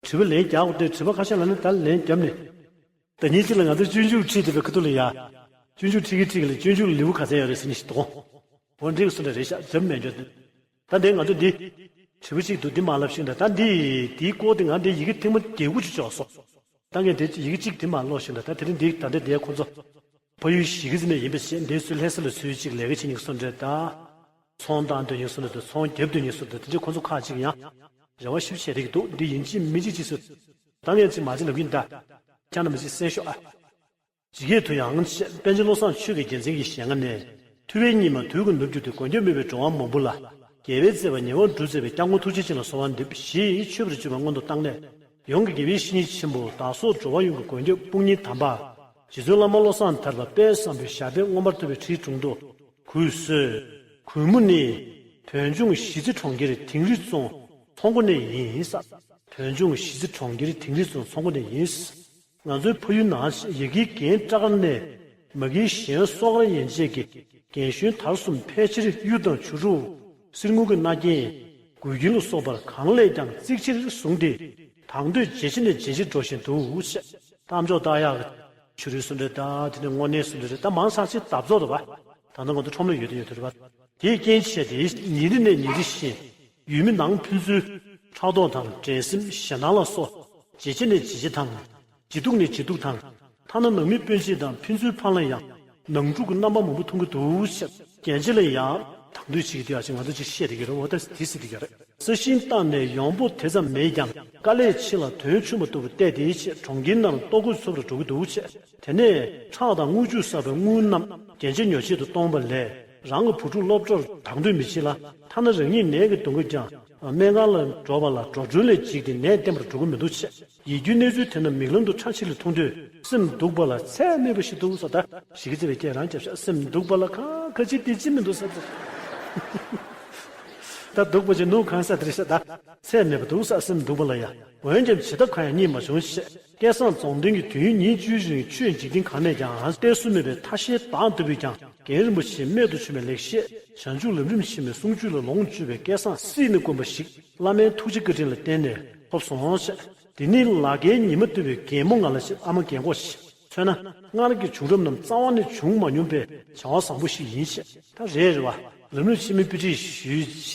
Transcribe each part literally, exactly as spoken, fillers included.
དྲི་བ་ལན་རྒྱག་དགོས་ཏེ། དྲི་བ་ཁ་ཤས་ལ་ནི་ད་ལན་བརྒྱབ་ནས། ད་ཉིན་གཅིག་ལ་ང་ཚོས་སྤྱོད་འཇུག་ཁྲིད་བསྡད་པའི་ཁ་ཐུག་ལ་ཡ། སྤྱོད་འཇུག་ཁྲིད་ཀྱི་ཁྲིད་ཀྱི་ལ་སྤྱོད་འཇུག་ལེའུ་ག་ཚད་ཡོད་རེད་ཟེར་ནས་ཞིག་འདུག་འོ་འགྲིག་སོང་ན་རེད་ཤག་འཇམ་མེད་འཇོག་དུས། ད་འདི་ང་ཚོ་འདི། དྲི་བ་གཅིག་འདུག་འདི་མ་ལབ་ཤིང་ད། ད་འདི་འདིའི་སྐོར་དེ་ང་འདི་ཡི་གེ་ཐེངས་མ་བརྒྱད་དགུ་ཅིག་ཅོག་སོང་། ད་ངས་འདི་ཡི་གེ་གཅིག་འདི་མ་ཀློག་ཤིང་ད། ད་དེ་རིང་འདི་ད་འདི་འདི་ཁོ་ཚོ། ཕ་ཡུལ་གཞིས་ཀ་རྩེ་ནས་ཡིན་པ་ཞིག་འདི་ཚོའི་ལྷ་ས་ལ་ཚུར་གཅིག་ལས་ཀ་བྱེད་མཁན་སོང་འདྲ་ད། ཚོང་བཏང་འདོད་མཁན་སོང་འདྲ་ད། ཚོང་རྒྱབ་འདོད་མཁན་སོང་འདྲ་ད། དེ་འདྲའི་ཁོ་ཚོ་ཁག་ཅིག་ཡང་རེ་བ་ཞིབ་བྱས་རེད་འདུག་འདི་ཡིན་གཅིག་མིན་གཅིག་ཅིག་སོང་། ད་ངས་ཅིག་མ་ཅིག་ལབ་ཀྱིན་ད། ཁྱེད་རྣམས་ཅིག་གསན་ཤོག་ཨ། ཇི་སྐད་དུ་ཡང་། པཎ་ཆེན་བློ་བཟང་ཆོས་ཀྱི་རྒྱལ་མཚན་གྱི་ཞལ་སྔ་ནས། ཐུབ་པའི་སྙེ་མ་དུས་ཀུན་ནུབ་གྱུར་ཏེ། མགོན་སྐྱོབ་མོས་པའི་འགྲོ་བ་མང་པོ་ལ། རྒྱལ་བས་བརྩེ་བ་ཉེ་བར་བསྒྲུབས་མཛད་པའི། སྐྱབས་མགོན་ཐུགས་རྗེ་ཅན་ལ་གསོལ་བ་འདེབས། ཞེས་མཆོད་པར་བརྗོད་པ་སྔོན་དུ་བཏང་ནས། ཡོངས་ཀྱི་དགེ་བའི་བཤེས་གཉེན་ཆེན་པོ། བདག་སོགས་འགྲོ་བ་ཡོངས་ཀྱི་མགོན་སྐྱོབ་དཔུང་གཉེན་དམ་པ། རྗེ་བཙུན་བླ་མ་བློ་བཟང་ཐར་པ་དཔལ་བཟང་པོའི་ཞབས་པད་མངོན་པར་མཐོ་བའི་ཁྲིའི་དྲུང་དུ་གུས་གསོལ། གུས་མོ་ནི། བོད་ལྗོངས་གཞིས་རྩེ་གྲོང་ཁྱེར་དིང་རི་རྫོང་ཚོང་སྒོ་ནས་ཡིན་ས། བོད་ལྗོངས་གཞིས་རྩེ་གྲོང་ཁྱེར་དིང་རི་རྫོང་ཚོང་སྒོ་ནས་ཡིན། ང་ཚོའི་ཕ་ཡུལ་ནང་ཡ་གིའི་རྒན་བཀྲ་དཀར་ནས་མ་གིའི་གཞན་སོ་དཀར་ཡན་ཆད་ཀྱི་རྒན་གཞོན་དར་གསུམ་ཕལ་ཆེར་གཡུ་དང་བྱུ་རུ། གསེར་དངུལ་གྱི་རྣ་རྒྱན། མགུལ་རྒྱན་ལ་སོགས་པར་གང་ལས་ཀྱང་གཙིགས་ཆེར་བཟུང་སྟེ། དང་དོད་ཇེ་ཆེ་ནས་ཇེ་ཆེར་འགྲོ་བཞིན་འདུག་ཅེས། ད་ཨམ་ཅོག་ལྟ་ཡག་ཆུ་རུལ་སུ་འདྲ་ད། དེ་ནས་དངོས་གནས་སུ་འདྲ་རེད། ད་མང་ཆེ་ཆེ་འདབ་རྫོགས་རེད་པ། ད་ལྟ་ང་ཚོ་ཁྲོམ་ལ་ཡོད་དུ་ཡོད་དུ་རེད་པ། དེའི་རྐྱེན་བྱས་ཏེ་ཉིན་རེ་ནས་ཉིན་རེ་བཞིན་ཡུལ་མི་ནང་ཕན་ཚུན་ཕྲག་དོག་དང་འགྲན་སེམས་ཞེད་སྣང་ལ་སོགས་ཇེ་ཆེ་ནས་ཇེ་ཆེ་དང་། ཇེ་སྡུག་ནས་ཇེ་སྡུག་དང་། ཐ་ན་ནང་མི་སྤུན་མཆེད་དང་ཕན་ཚུན་བར་ལ་ཡང་ནང་འཁྲུག་གི་རྣམ་པ་མང་པོ་མཐོང་གི་འདུག་ཟེར། རྒན་ཆེ་ལ་ཡང་དང་དོད་བྱེད་ཀྱི་འདུག་ཡ་ཅིག་ང་ཚོ་ཅིག་བཤད་བསྡད་ཀྱི་རེད། འོ་ད་དེ་ཟེར་བསྡད་ཀྱི་རེད། ས་ཞིང་བཏབ་ནས་ཡོང་སྤོ་དེ་ཙམ་མེད་ཀྱང་དཀའ་ལས་ཆེ་ལ་དོན་ཆུང་བ་ལྟ་བུ་བལྟས་ཏེ་ཆེ་གྲོང་ཁྱེར་ནང་ལྟོ་གོས་འཚོལ་བར་འགྲོ་གི་འདུག་ཅེས། དེ་ནས་ཁྲག་དང་རྔུལ་ཆུ་བསགས་པའི་དངུལ་རྣམས་རྒྱན་ཆ་ཉོ་ཆེད་དུ་གཏོང་བ་ལས་རང་གི་བུ་ཕྲུག་སློབ་གྲྭར་དང་དོད་མི་བྱེད་ལ། ཐ་ན་རང་ཉིད་ནད་ཀྱིས་གདུང་གིས་ཀྱང་སྨན་ཁང་ལ་འགྲོ་བ་ལ་འགྲོ་གྲོན་ལས་འཇིགས་ཏེ་ནད་བསྟེན་པར་འགྲོ་གི་མི་འདུག་ཅེས། ཡིད་སྐྱོའི་གནས་ཚུལ་དེ་རྣམས་མིག་ལམ་དུ་ཁྲ་ཆིལ་ལ་མཐོང་དུས་སེམས་སྡུག་པ་ལ་ཚད་མེད་པ་ཞིག་འདུག་ཟེར། ད་གཞིས་ཀ་རྩེ་བའི་སྐད་རང་རྒྱབ་ཤག་སེམས་སྡུག་པ་ལ་ཁ་ཁ་ཅིག་དེ་ཅི་མི་འདུག་ཟེར། ད་སྡུག་པ་ཅིག་ནུ་གང་ས་དེར་ཤ་ད། ཚད་མེད་པ་འདུག་ས་སེམས་སྡུག་པ་ལ་ཡ། འོན་ཀྱང་བྱེད་ཐབས་གང་ཡང་རྙེད་མ་བྱུང་ཞེས། སྐལ་བཟང་རྫོང་དོན་གྱི་དུས་ཡུན་ཉིན་བཅུའི་རིང་ཆོས་འཇིག་རྟེན་གང་ནས་ཀྱང་གཏད་སོ་མེད་པའི་ཐ་ཤལ་དང་ལྟ་བུས་ཀྱང་རྒན་རིན་པོ་ཆེའི་རྨད་དུ་བྱུང་བའི་ལེགས་བཤད་བྱང་ཆུབ་ལམ་རིམ་ཆེན་མོའི་གསུང་ཆོས་ལ་ལོངས་སྤྱོད་པའི་སྐལ་བཟང་སྲིད་ནས་བསྐུམ་པ་ཞིག་བླ་མའི་ཐུགས་རྗེ་བཀའ་དྲིན་ལ་བརྟེན་ནས་ཐོབ་སོང་ཞེས། འདི་ནི་ལ་རྒན་ཉི་མ་གཏུབ་པའི་རྒན་མོ་ང་ལ་ཞེས་ཨ་མ་རྒན་གོག་ཞིག་མཚོན་ན། སྔར་གྱི་བྱུང་རབས་རྣམས་རྩ་བ་ནས་བྱུང་མ་མྱོང་པའི་བྱ་བ་བཟང་པོ་ཞིག་ཡིན་ཞེས། ད་རེད་རེད་བ། ལམ་རིམ་ཆེན་མོའི་དཔེ་ཁྲིད་ཞུས་བྱས་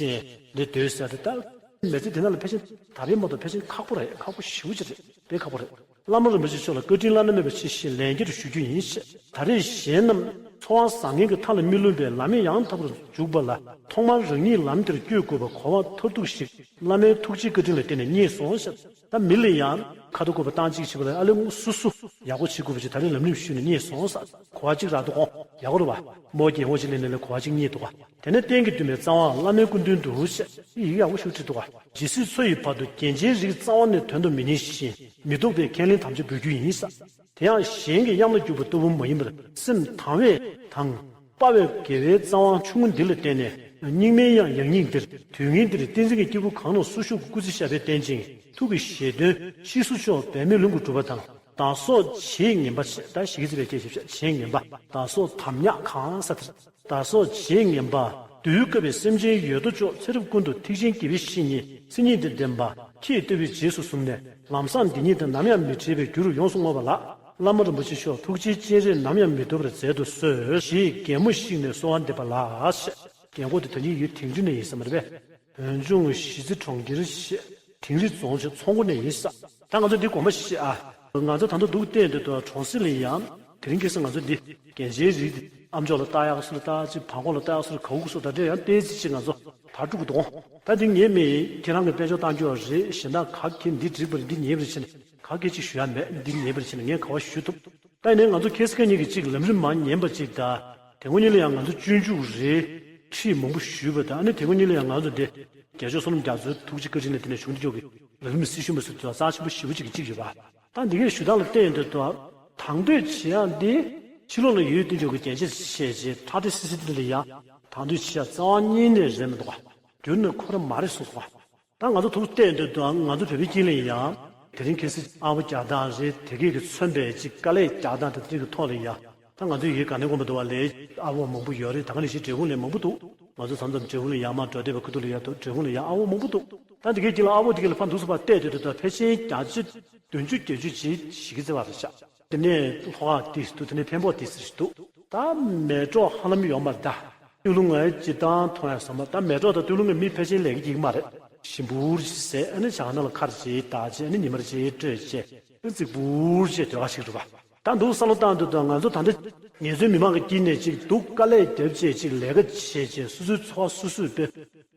འདི་སྡོད་ཟེར་ཏེ། ད་མི་ཚེ་འདི་ནང་ལ་ཕལ་ཆེར་ད་རེས་མ་གཏོགས་ཕལ་ཆེར་ཁག་པོ་རེད། ཁག་པོ་ཞེ་པོ་ཅིག་རེད། དཔེ་ཁག་པོ་རེད། བླ་མ་རིན་པོ་ཆེ་མཆོག་ལ་བཀའ་དྲིན་བླ་ན་མེད་པ་ཆེ་ཞེས་ལན་བརྒྱར་ཞུ་རྒྱུ་ཡིན་ཞེས། ད་རེས་གཞན་རྣམས་འཚོ་བ་བཟང་ངན་གྱི་མཐའ་ལ་མི་ལྷུང་བའི་ལམ་ཡང་དག་པར་འཇུག་པ་ལ་ཐོག་མར་རང་ཉིད་ལམ་དེར་བསྐྱོད་དགོས་པ་གོ་བ་མཐར་ཐུག་ཞིག་བླ་མའི་ཐུགས་རྗེའི་བཀའ་དྲིན་ལ་བརྟེན་ནས་རྙེད་སོང་ཞེས། ད་མི་ལ་ཡང་ཁ་ཐུག་བཀོད་པ་བཏང་གཅིག་བྱེད་པ་ལ་ཨ་ལེ་སོ་སོ་ཡག་པོ་བྱེད་དགོས་པ་ཅིག་ད་རེས་ལམ་རིམ་ཞུས་ནས་རྙེད་སོང་ས། གོ་བ་གཅིག་རག་འདུག་གོ། ཡག་པོ་རེད་བ། མོ་རྒན་འོ་ཅིག་ལས་ནས་ལས་གོ་བ་གཅིག་རྙེད་འདུག་ག། དེ་ནས་གཏན་གྱི་འདུན་པའི་རྩ་བ་བླ་མའི་སྐུ་མདུན་དུ་ཞེས་ཡི་གེ་ཡག་པོ་ཞིག་བྲིས་འདུག་ག། ཇི་སྲིད་འཚོ་ཡི་བར་དུ་རྒྱན་ཆའི་རིགས་རྩ་བ་ནས་དོན་དུ་མི་གཉེར་ཞིང་མི་རྟོགས་པའི་ཁས་ལེན་དམ་བཅའ་འབུལ་རྒྱུ་ཡིན་ས། དེ་ཡང་གཞན་གྱི་གཡང་ལ་རྒྱུག་པ་ལྟ་བུ་མ་ཡིན་པར་སེམས་དང་བས་དང་། དཔའ་བའི་དགེ་བའི་རྩ་བ་ཆུང་ངུ་འདི་ལ་བརྟེན་ནས། སྙིགས་མའི་ཡང་ཡང་སྙིང་འདིར་དུས་ངན་འདིར་བསྟན་འཛིན་གྱི་སྐྱེས་བུ་གང་རུང་སུ་བཞུགས་ཀྱི་སྐུ་ཚེ་ཞབས་པད་བརྟན་ཅིང་ཐུགས་ཀྱི་བཞེད་དོན་ཕྱིས་སུ་ཕྱོགས་འབད་མེད་ལྷུན་གྱིས་གྲུབ་པ་དང་། བདག་སོགས་བྱེད་ངན་པ་ཞེས་ད་ཞིག་གི་ཚེ་བའི་སྐད་ཞིབ་བཤད་བྱེད་ངན་པ་བདག་སོགས་དམ་ཉག་གང་ས་དེར། བདག་སོགས་བྱེད་ངན་པ་དུས་སྐབས་པའི་སེམས་ཅན་ཡོད་དོ་ཅོག་ཚེ་རབས་ཀུན་ཏུ་ཐེག་ཆེན་དགེ་བའི་བཤེས་གཉེན་མཚན་ཉིད་དང་ལྡན་པ་ཁྱེད་ལྟ་བུའི་རྗེས་སུ་བཟུང་ནས་ལམ་བཟང་འདི་ཉིད་དང་ནམ་ཡང་མི་འབྲལ་བའི་རྒྱུ་རུ་ཡོངས་སུ་བསྔོ་བ་ལགས། བླ་མ་རིན་པོ་ཆེ་མཆོག་ཐུགས་རྗེའི་སྤྱན་རས་ནམ་ཡང་མི་ཐུབ་པར་མཛད་དུ་གསོལ་ཞེས་རྒན་མོ་ཞིག་ནས་གསོལ་བ་འདེབས་པ་ལགས། རྒན་གོག་དེ་ད་ནི་ཡུལ་དིང་རི་ནས་ཡིན་ས་མ་རེད་པས། བོད་ལྗོངས་གཞིས་རྩེ་གྲོང་ཁྱེར་ཞེས་དིང་རི་རྫོང་ཞེས་ཚོང་སྒོ་ནས་ཡིན་ས། ད་ང་ཚོ་འདི་དགོངས་པ་བཞེས་ཨ། ང་ཚོ་ད་ལྟ་འདུག་བལྟས་འདུག་ཏོ་གྲོང་གསེབ་ལ་ཡང་དེ་རིང་ཁ་སང་ང་ཚོ་འདི་རྒྱན་ཆའི་རིགས་འདི་ཨམ་ཅོག་ལ་ལྟ་ཡག་སུ་ལ་ལྟ་ཅིག་བར་སྐོར་ལ་ལྟ་ཡག་སུ་ལ་གའུ་སུ་ད་འདྲ་ཡང་ལྟས་ཅི་ཅིག་ང་ཚོ་དར་འགྲོ་གི་འདུག་ད་འདི་ངས་མི་ཁྱེད་རང་གི་དཔལ་འབྱོར་བཏང་རྒྱུ་རེད། གཞན་དག་ག་གེ་འདི་འགྲིག་པ་རེད། འདི་ཉེས་པ་རེད་ཟེར་ནས་ག་གེ་ཅིག་ཞུ་ཡ་མེད། འདི་ཉེས་པ་རེད་ཟེར་ནས་ངས་ག་བ་ཞུ་ཐུབ། ད་ཡིན་ནའི་ང་ཚོ་ཁ་སང་ཁ་ཉིན་གྱི་ཅིག་ལམ་རིམ་མར་ཉན་པ་ཅིག་དང་། དེ་སྔོན་ཉིན་ལ་ཡང་ང་ཚོ་སྤྱོད་འཇུག་རེད་ཁྲིད་མང་པོ་ཞུས་པ་དང་། ཨ་ནི་དེ་སྔོན་ཉིན་ལ་ཡང་ང་ཚོ་འདི་རྒྱལ་མཆོག་བསོད་ནམས་རྒྱ་མཚོའི་ཐུགས་རྗེ་བཀའ་དྲིན་ལ་བརྟེན་ནས་བྱུང་འདི་ཅོག་གི་ལམ་རིམ་སྲི་ཞུ་མ་སུ་དོ་རྩ་ཆེན་པོ་ཞེ་པོ་ཅིག་གི་ཅིག་ཡོད་པ། ད་འདི་གའི་ཞུ་སྟངས་ལ་བལྟས་ཡོང་དུས་དང་། དང་དོད་བྱེད་ཡག་འདི་ཕྱི་ལོགས་ལ་ཡོད་དེ་ཅོག་གི་རྒྱན་ཆ་བཤད་རྗེས་ཁྲ་ཁྲི་སི་སི་འདི་ལ་ཡང་དང་དོད་བྱེད་ཡག་རྩ་བ་ཉིད་ནས་རེད་མི་འདུག་ག། བསྒྱུར་ནས་ཁོ་རང་མ་རེད་གསུངས་སོང་བ། ད་ང་ཚོ་ཐུགས་གཏད་འདོད་དུའང་ང་ཚོ་བོད་པའི་དཀྱིལ་ལ་ཡང་དེ་རིང་ཁ་སང་ཨ་བོ་རྒྱག་སྟངས་རེད། དེ་གས་ཀྱི་མཚོན་པའི་ཅིག་དཀའ་ལས་རྒྱག་སྟངས་དེ་འདྲ་གི་ཐོག་ལ་ཡང་ད་ང་ཚོའི་ཡུལ་ག་ནས་དགོན་པ་འདུག་བ་ལས་ཨ་བོ་མང་པོ་ཡོད་རེད། ད་ག་ནས་ཤིག་འབྲས་སྤུངས་ལ་མང་པོ་འདུག་ང་ཚོ་མཚམས་མཚམས་འབྲས་སྤུངས་ལ་ཡར་མར་འགྲོ་བསྡད་པའི་ཁུ་ཐུག་ལ་ཡར་འདུག་འབྲས་སྤུངས་ལ་ཡང་ཨ་བོ་མང་པོ་འདུག་ད་འདི་གའི་དཀྱིལ་ལ་ཨ་ཕོ་དེ་གའི་ལ་ཕར་འདུག་སེ་ཕར་བལྟས་དུས་དུ་ད་ཕལ་ཆེར་བརྒྱ་ཆ་བདུན་ཅུ་བརྒྱད་ཅུ་ཅིག་གཞིས་ཀ་རྩེ་བ་རེད་ཤག་དེ་ནས་ལྷོ་ཁ་དེ་ཞིག་འདུག་དེ་ནས་འཕན་པོ་དེ་ཟེར་ཞིག་འདུག་ད་མལ་གྲོ་ཧ་ལམ་ཡོད་མ་རེད་ད། སྟོད་ལུང་ངའི་སྤྱིར་བཏང་མཐོང་ཡ་བཟང་མ། ད་མལ་གྲོ་དང་སྟོད་ལུང་གི་མི་ཕལ་ཆེར་ལས་ཀ་བགྱིད་ཀྱི་མ་རེད། ཞིམ་པོ་ཅིག་ཟས། ཨ་ནི་ཇ་ཁང་ནང་ལ་ཁ་རེ་ཅིག་བཏགས་བྱས། ཨ་ནི་ཉི་མ་རེ་ཅིག་སྤྲོད་བྱས། ཨ་ནི་རྫིག་པོ་ཅིག་སྡོད་ཁ་ཞིག་རེད་པ། ད་འདུག་བསམ་བློ་བཏང་དུས་ད་ང་ཚོ་ད་ལྟ་ངལ་རྩོལ་མི་མང་གི་དཀྱིལ་ནས་ཅིག་འདུག་དཀའ་ལས་རྒྱབ་བྱས་ཅིག་ལས་ཀ་བྱས་བྱས། སོ་སོའི་འཚོ་བ་སོ་སོས་དཔེ་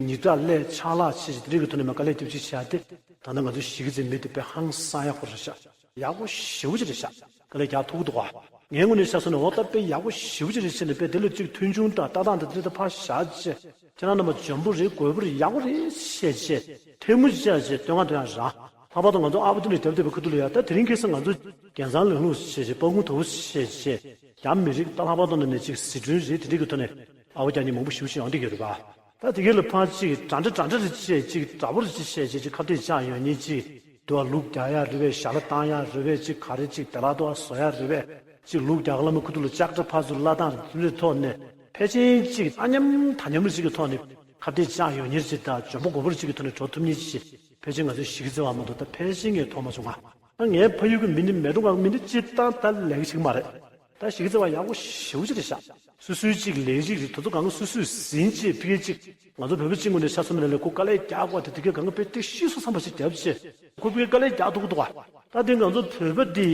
ཉིན་ལྟར་ལས་ཕྱག་ལས་བྱས་བྱས། དེ་འདྲའི་གི་ཐོག་ནས་མར་དཀའ་ལས་རྒྱབ་བྱས་བྱས་ཏེ། ད་ལྟ་ང་ཚོ་གཞིས་ཀ་རྩེའི་མི་དེ་དཔེ་ཧང་སང་ཡག་པོ་རེད་ཤག་ཡག་པོ་ཞེ་པོ་ཅིག་རེད་ཤག་དཀའ་ལས་རྒྱག་ཐུབ་ཀྱི་འདུག་ག་ངའི་ངོས་ནས་ཆ་བཞག་ན་འོ་ད་དཔེ་ཡག་པོ་ཞེ་པོ་ཅིག་རེད་བྱས་ནས། དཔེ་དེ་ལ་ཅིག་མཐུན་ཕྱོགས་དང་ལྟ་སྟངས་དང་དེ་འདྲ་ཕར་བཞག་བྱས། ཁྱེད་རང་རྣམ་པ་འཇོན་པོ་རེད། རྒོད་པོ་རེད། ཡག་པོ་རེད་བཤད་བྱས། ཐལ་མོ་སྦྱར་བྱས་བསྟོད་བསྔགས་འདོན་ཡག་རང་། ལྷག་པར་དུ་ང་ཚོ་ཨ་ཕོ་དེ་འདྲ་རྒྱབ་བསྡད་པའི་ཁ་ཐུག་ལ་ཡ། ད་དེ་རིང་ཁ་སང་ང་ཚོ་རྒྱལ་མཚན་ལེན་ལུགས་བྱས་བྱས། དཔའ་རྒོད་དོ་བྱས་བྱས། རྒྱ་མི་རིགས་ད་ལྷག་པར་དུ་ནས་ཅིག་ཟི་ཁྲོན་རེད། དེ་འདྲའི་གི་ཐོག་ནས་ཨ་ཕོ་རྒྱག་མཁན་མང་པོ་ཞེ་པོ་ཅིག་ཡོང་བསྡད་ཡོད་རེད་པ། ད་དེ་གའི་ལ་ཕར་ཅིག་འདྲ་འདྲ་འདྲ་འདྲ་རེ་བྱས། ཅིག་འདྲ་པོ་རེ་ཅིག་བྱས་བྱས། ཅིག་ཁ་གཏད་བཅག་ཡོང་མཁན་ཅིག་འདུག་པ། ལུག་རྒྱག་ཡ་རེད་པས། ཞལ་ལག་བཏང་ཡ་རེད་པས། ཅིག་ག་རེ་ཅིག་བདེ་བླག་འདུག་པ། བཟོ་ཡ་རེད་པས། ཅིག་ལུག་རྒྱག་ག་ལ་མི་ཁུ་ཐུག་ལ་ལྕགས་དྲ་ཕར་ཚུར་བླ་བཏང་རེད། དེ་འདྲའི་ཐོག་ནས་ཕལ་ཆེར་ཅིག་ཨ་མཉམ་ད་མཉམ་རེ་ཅིག་གི་ཐོག་ནས་ཁ་གཏད་བཅག་ཡོང་མཁན་ཅིག་དང་། འཇོན་པོ་རྒོད་པོ་རེ་ཅིག་གི་ཐོག་ནས་འགྲོ་ཐུབ་མཁན་ཅིག་ཕལ་ཆེར་ང་ཚོའི་གཞིས་ཀ་རྩེ་བ་མ་གཏོགས་ད་ཕལ་ཆེར་ངས་མཐོང་མ་བྱུང་ང་། ད་ངའི་ཕ་ཡུལ་གྱི་མི་ནི་མལ་གྲོ་སྒང་གི་མི་ནི་སྤྱིར་བཏང་ད་ལས་ཀ་བྱེད་ཀྱི་མ་རེད། ད་གཞིས་ཀ་རྩེ་བ་ཡག་པོ་ཞེ་པོ་ཅིག་རེད་ཤག་སོ་སོའི་ཅིག་ལས་རིགས་རེད། དེ་ཚོ་སྒང་ག་སོ་སོས་ཟིན་བྱས། ཕ་གིར་ཅིག་ང་ཚོ་བོད་པ་གཅིག་ངོས་ནས་ཆ་མཚོན་པ་ཡིན་ན་ལས་ཁུར་དཀའ་ལས་རྒྱག་དགོས་པ་དེ། དེ་གའི་སྒང་ག་དཔེ་དེ་ཤི་སོ་བསམ་པ་ཞིག་བརྒྱབ་བྱས། ཁོ་པའི་དཀའ་ལས་རྒྱག་ཐུབ་ཀྱི་འདུག་ག་ད་དེ་ང་ཚོ་བོད་པ་འདི་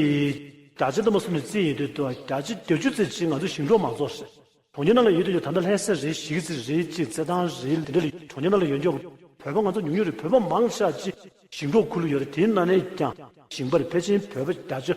བརྒྱ་ཆ་ལྟ་མ་སོང་ནས་རྩིས་ཡིན་དུས་དུ། བརྒྱ་ཆ་བརྒྱད་ཅུ་ཙམ་ཅིག་ང་ཚོ་ཞིང་འབྲོག་མང་ཚོགས་རེད། གྲོང་ཁྱེར་ནང་ལ་ཡོད་དུས་ད་ལྟ་ལྷ་ས་རེད། གཞིས་ཀ་རྩེ་རེད། ཅིག་རྩེད་ཐང་རེད། དེ་འདྲ་ལ་གྲོང་ཁྱེར་ནང་ལ་ཡོད་མཁན་བོད་པ་ང་ཚོ་ཉུང་ཉུང་རེད། བོད་པ་མང་ཆེ་ཅིག་ཞིང་འབྲོག་ཁུལ་ལ་ཡོད་རེད། དེའི་ནང་ནས་ཀྱང་ཞིང་པ་རེད། ཕལ་ཆེར་བོད་པ་བརྒྱ་ཆ་